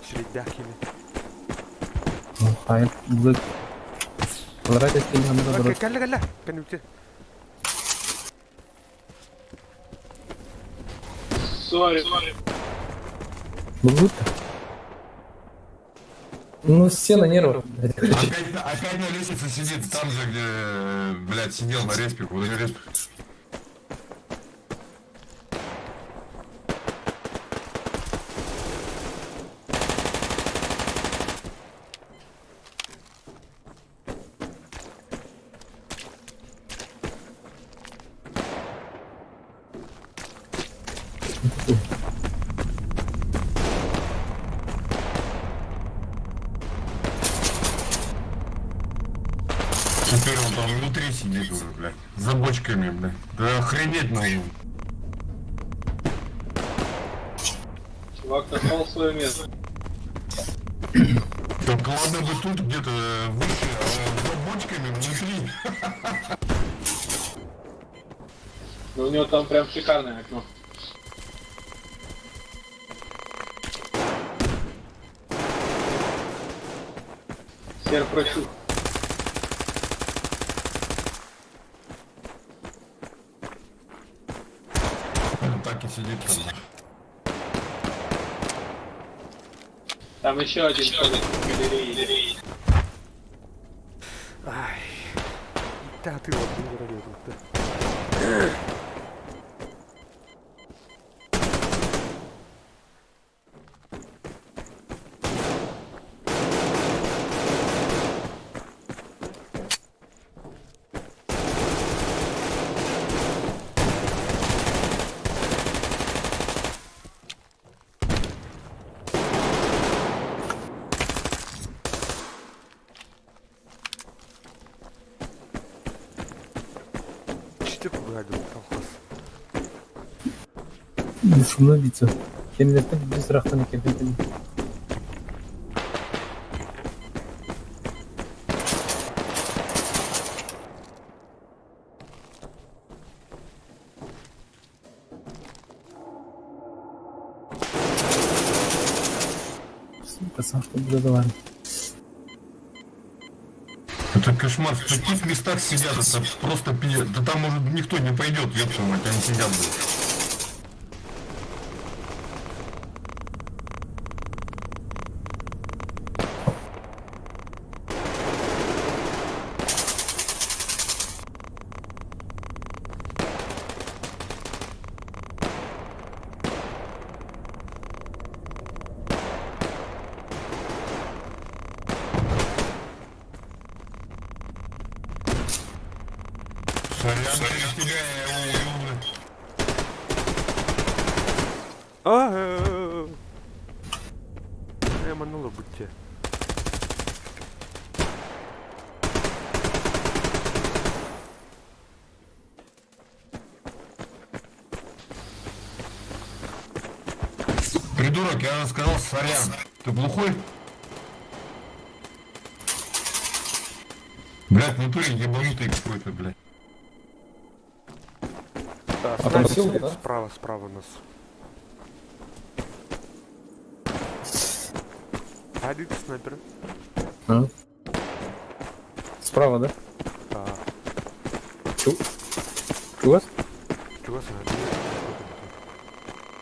Сириде кини. Хай, блык. Квадратик нам надо брать. Кэллэ, кэллэ. Кэнүтэ. Будто. Ну, все на нервах, блядь, короче. Опять, опять на лестнице сидит, там же, где, блядь, сидел на респе, вот на респе. Теперь он там внутри сидит уже, блядь, за бочками, блядь. Да охренеть надо. Чувак нашел свое место. Так ладно бы тут где-то выше, а за бочками внутри. Но у него там прям шикарное окно. Сер прочух. Он так и сидит там. Там еще один ходит в галерее. Ай. Да, ты вот не работал. быһадым колхоз. Шумно биться. Кемнертен без рахтан кемнертен. Сука, сам что буду Это кошмар. В таких местах сидят, это просто пиздец. Да там, может, никто не пойдет, ёпта мать, они сидят, блядь. Сорян, через тебя я его убил, блядь. А, манула будьте. Придурок, я же сказал сорян. Ты глухой? Блядь, в натуре ебанутый какой-то, блядь. Да, А там снайпер силка, сидит да? Справа, справа нас. Один снайпер. А? Справа, да? Да. Чу? У вас? Чего снайпер?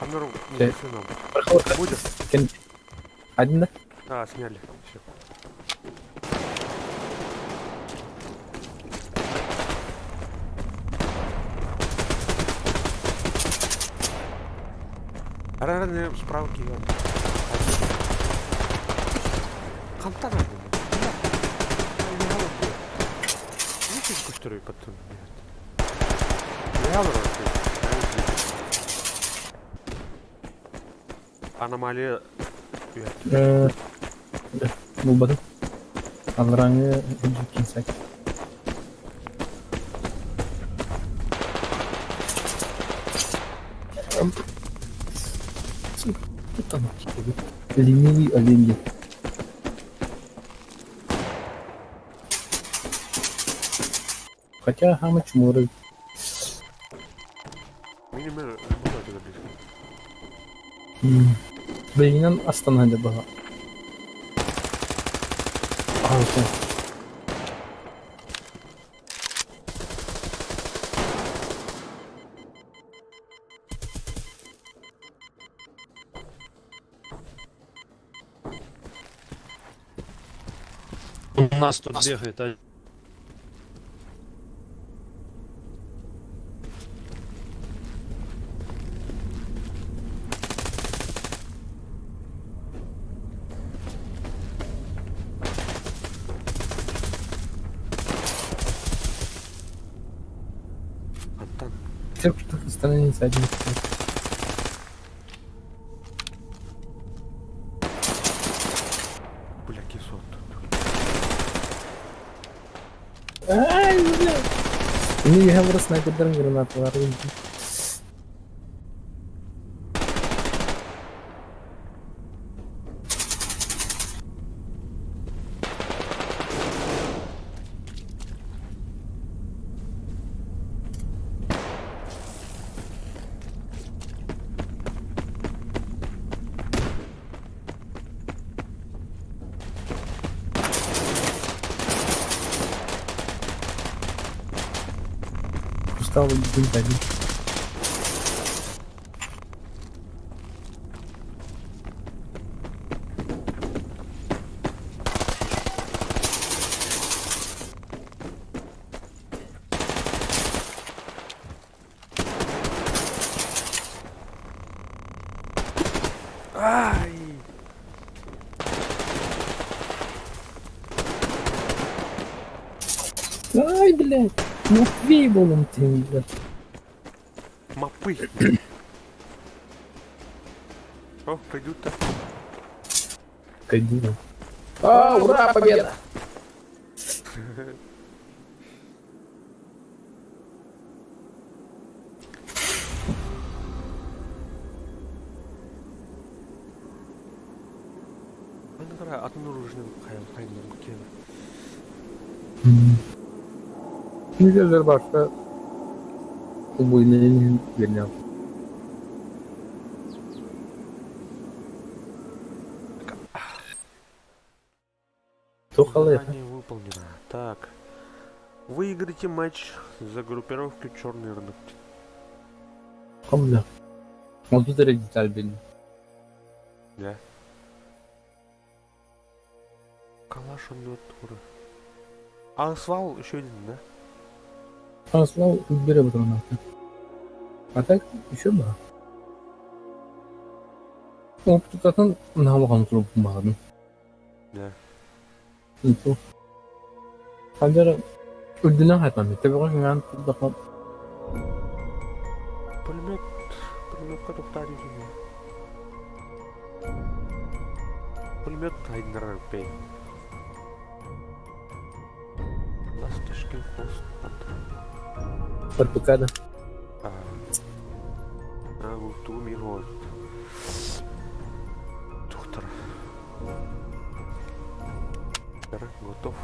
Анору, Э. не нам. Будет? Один, да? А, сняли. Все. Рано справки я. Хантана көстөрөй потом. Аномалия. Э, Да. Булбадым. Алраңы кинсак. Сука, тут оно, Ленивый олень. Хотя хама чмуры. Минимум было туда близко. Блин, Астана была. А, окей. У нас тут бегает а Антон. Все, что становится один. Бля, кисот. Ай, бля. Ну, я говорю, снайперден гранаталар. Устал бегун один. Ай! Ай, блядь. Ну, был ты, блядь. Мапы. О, пойдут-то. Кадина. А, ура, победа! Атын оружие хайын киэн. Güzeller başta bu yerine. Тухалы. Задание выполнено. Так. Выиграйте матч за группировку Черный рынок. Хамда. Он тут деталь бин. Да. Калаш он тура. А свал еще один, да? А свал бери патронов. А так еще да. Оптукатын намаган туруп мадым. Да. Инту. Ханжара үрдүнэн хатмам. Тебеҕэ күҥҥэн турдахха Пулемет. Пулеметка тухтари. Пулемет хайнер пей. Ласточкин хвост патрон. РПК да. А, вот ту миру. Доктор. Готов.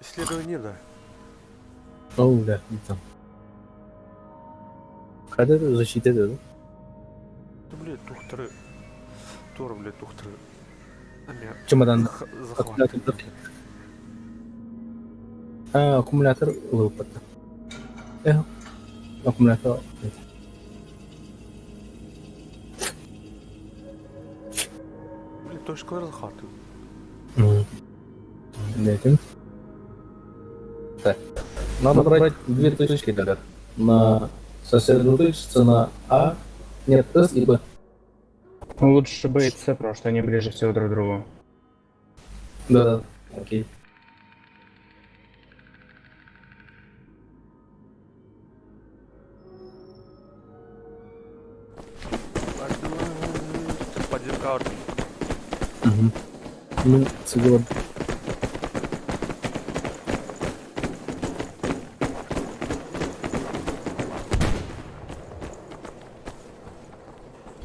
Исследование, да. О, да, и там. Когда это защита, да? Да, блядь, тухтры. Тур, блядь, тухтры. Чемодан. Захват. А, аккумулятор лопата. Аккумулятор. Блин, точкалар захватывают. Этим. Так. Надо брать две точки, ребят. На сосредоточиться на А. Нет, С и Б. Ну, лучше Б и С, потому что они ближе всего друг к другу. Да, да. Окей. Подземка. Угу. Ну, цигла.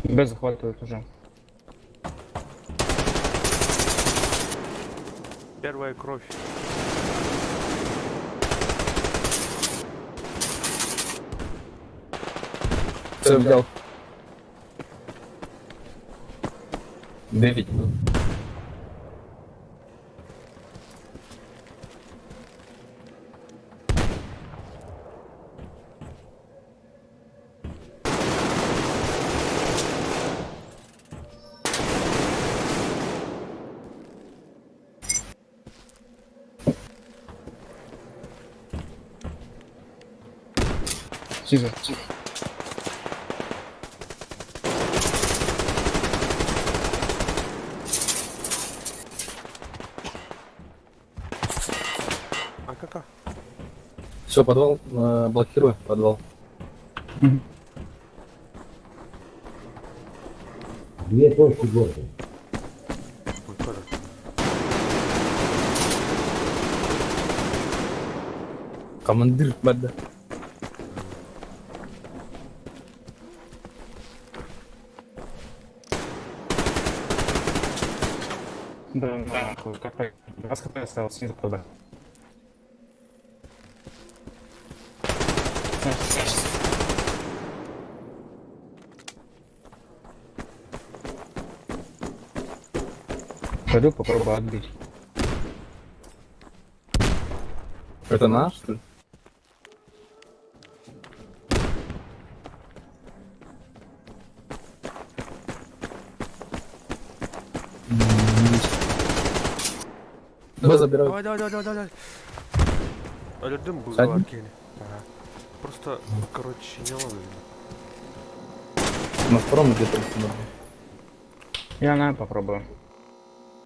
Б захватывают уже. Первая кровь. Все взял. 9. Снизу. А кака? Все, подвал блокирую, подвал. Две точки города. Ой, тоже. Командир, бада. Да, нахуй, КП. 20 хп осталось, снизу КБ. Пойду попробую отбить. Это наш, что ли? Б забираю. Давай, давай, давай, давай, давай. Өлөрдүм был Садим? бар Ага. Просто, короче, не ловлю. На втором где-то. Я на попробую.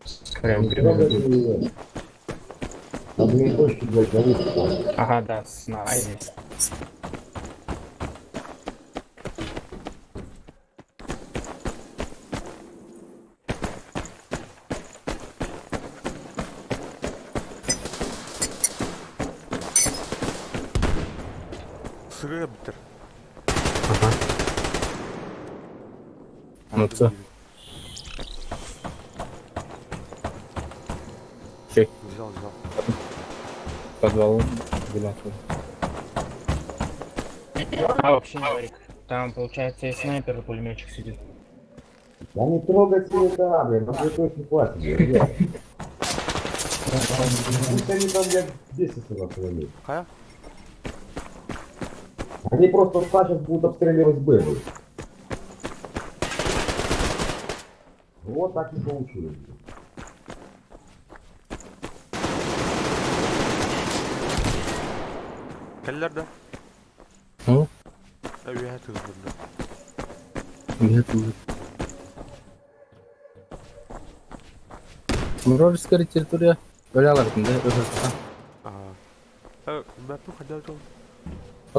Скорее уберу. На две точки, блядь, на выход. Ага, да, с на А есть. Сыры бітір. Ну це. Чек. Взял, взял. Подвал. Вилатый. А, вообще не варик. Там, получается, и снайпер, и пулеметчик сидит. Да не трогать себе это, блядь, на две точки хватит, блядь, ребят. Пусть они там, блядь, бесятся нахуй на них. Қая? Они просто сейчас будут обстреливать Б, блядь. Вот так и получилось. блядь. Кәлілер да? Ну? Әуе тығыз Нет, нет. Вражеская территория. Өлялардың да, өз А. Бәпі қайда жол?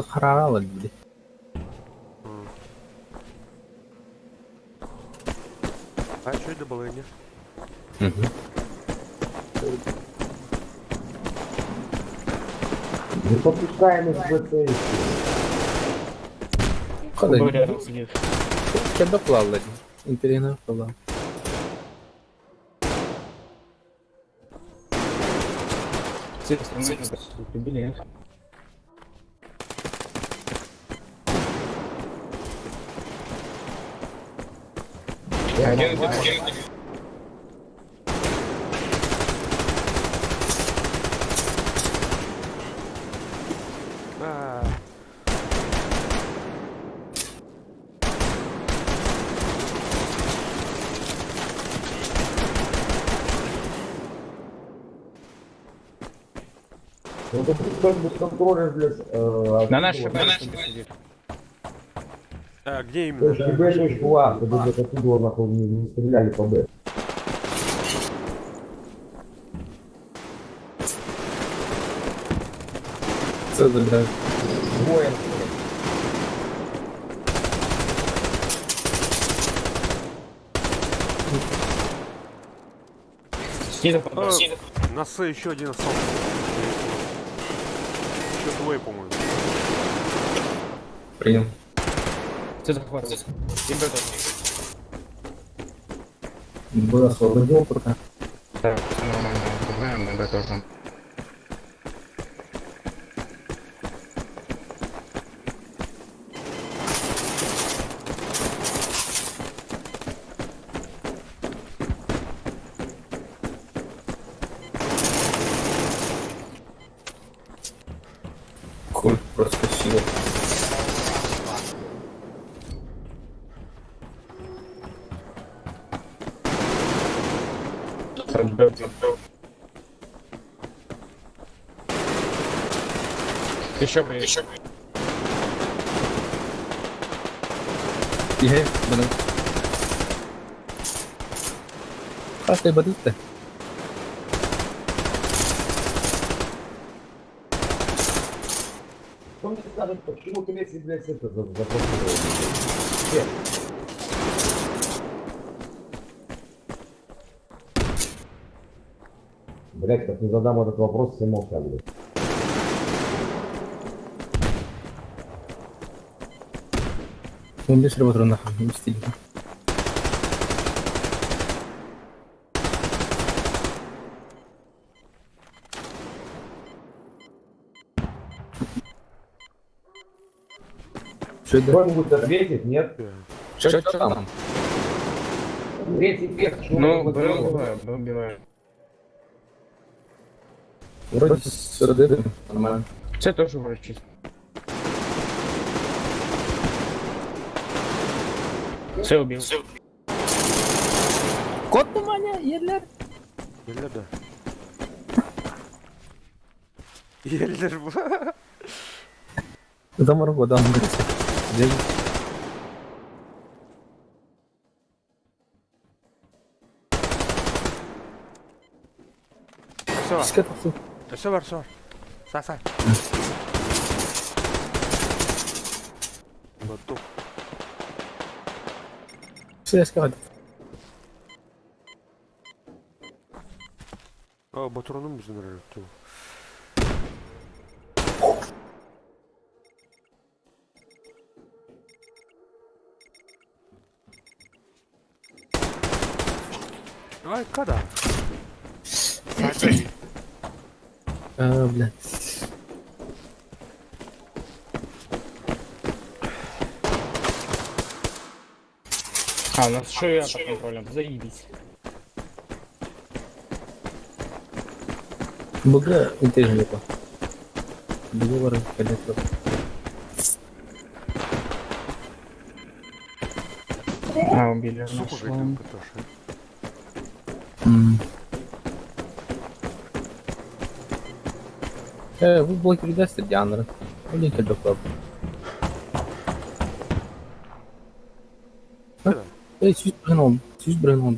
Хараралар дейді. А что это было, не? Не подпускаем их в БЦ и всё. Қалай? Б рядом сидит. Кәбі қылалар. Интерена қылал. С этой стороны убили, нет? Один убит. А, Ну тут кто-нибудь контроллер, блядь, На нашей оттуда. Б сидит. а, где именно? Точки Б, точку А, чтобы, блядь, оттуда нахуй не стреляли по Б. Це забираю. Двое. Снизу под На С еще один остался. Еще двое, по-моему. Принял. С захватывает. И Б тоже. Был освободил пока. Да, всё нормально. Забираем, и Б тоже. Куль просто сила. Так, Б. Еще бы. Еще Е, бұны. Қаштай бадылты. Кто мне скажет, почему третий, блядь, это заблокировал? Все. Блять, как не задам этот вопрос, все молчат, блядь. Он бес работал нахуй, не стиль. Что это? Кто-нибудь ответит, нет? Что там? Третий век, почему Ну, он Б заблокировал? убиваю, Б убиваю. Вроде все дыры, нормально. С тоже вроде чисто. С убил. Кот у меня, ерлер. Елдер да. Елдер bu. Заморгу, да, он говорит. Где? Все. Сколько? Өссө бар, өссө бар. Саа, саа. Готов. Связка хватит. О, патроным біздің өртті. Ай, когда? А, блядь. А, у нас еще и под контролем. Заебись. БГ интеллигентно. Договоры, конечно. А, убили Сука, нашего. Вы блокер дастер Дианра. Блин, как Эй, сүүс бренон, сүүс бренон.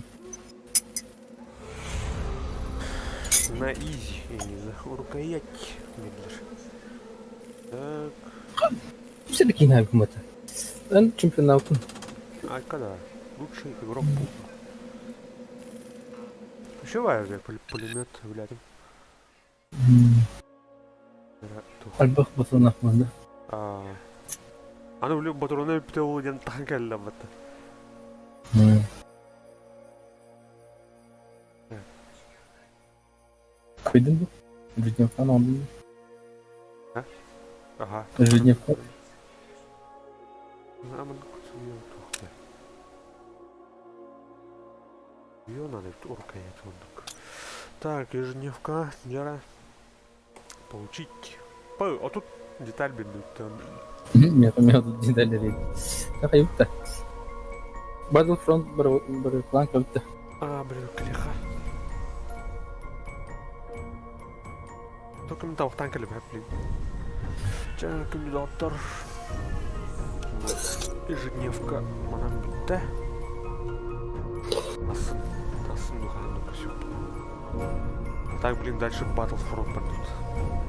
На изи, я не знаю, рукоять медлишь. Так. Все-таки на это. Эн чемпионат. А когда? Лучший игрок клуба. Еще важный пулемет, блядь. Альбах батронах манда. Аны биле батроны бүтэ ол ден тахан кэллэ батта. Көйдүн бу? Ежедневка алдың А? Ага. Ежедневка. Амын кутуя Ее надо рукоять ондук. Так, ежедневка, Гера. Получить. А тут деталь бедную. Нет, у меня тут детали рейд. Так, юпта. Battlefront план как-то. А, блин, клеха. Только мен тавықтан келіп блин. Жаңа күнді доктор. Ежедневка манан бітті. Асын, асын духанын Так, блин, дальше Battlefront пойдут.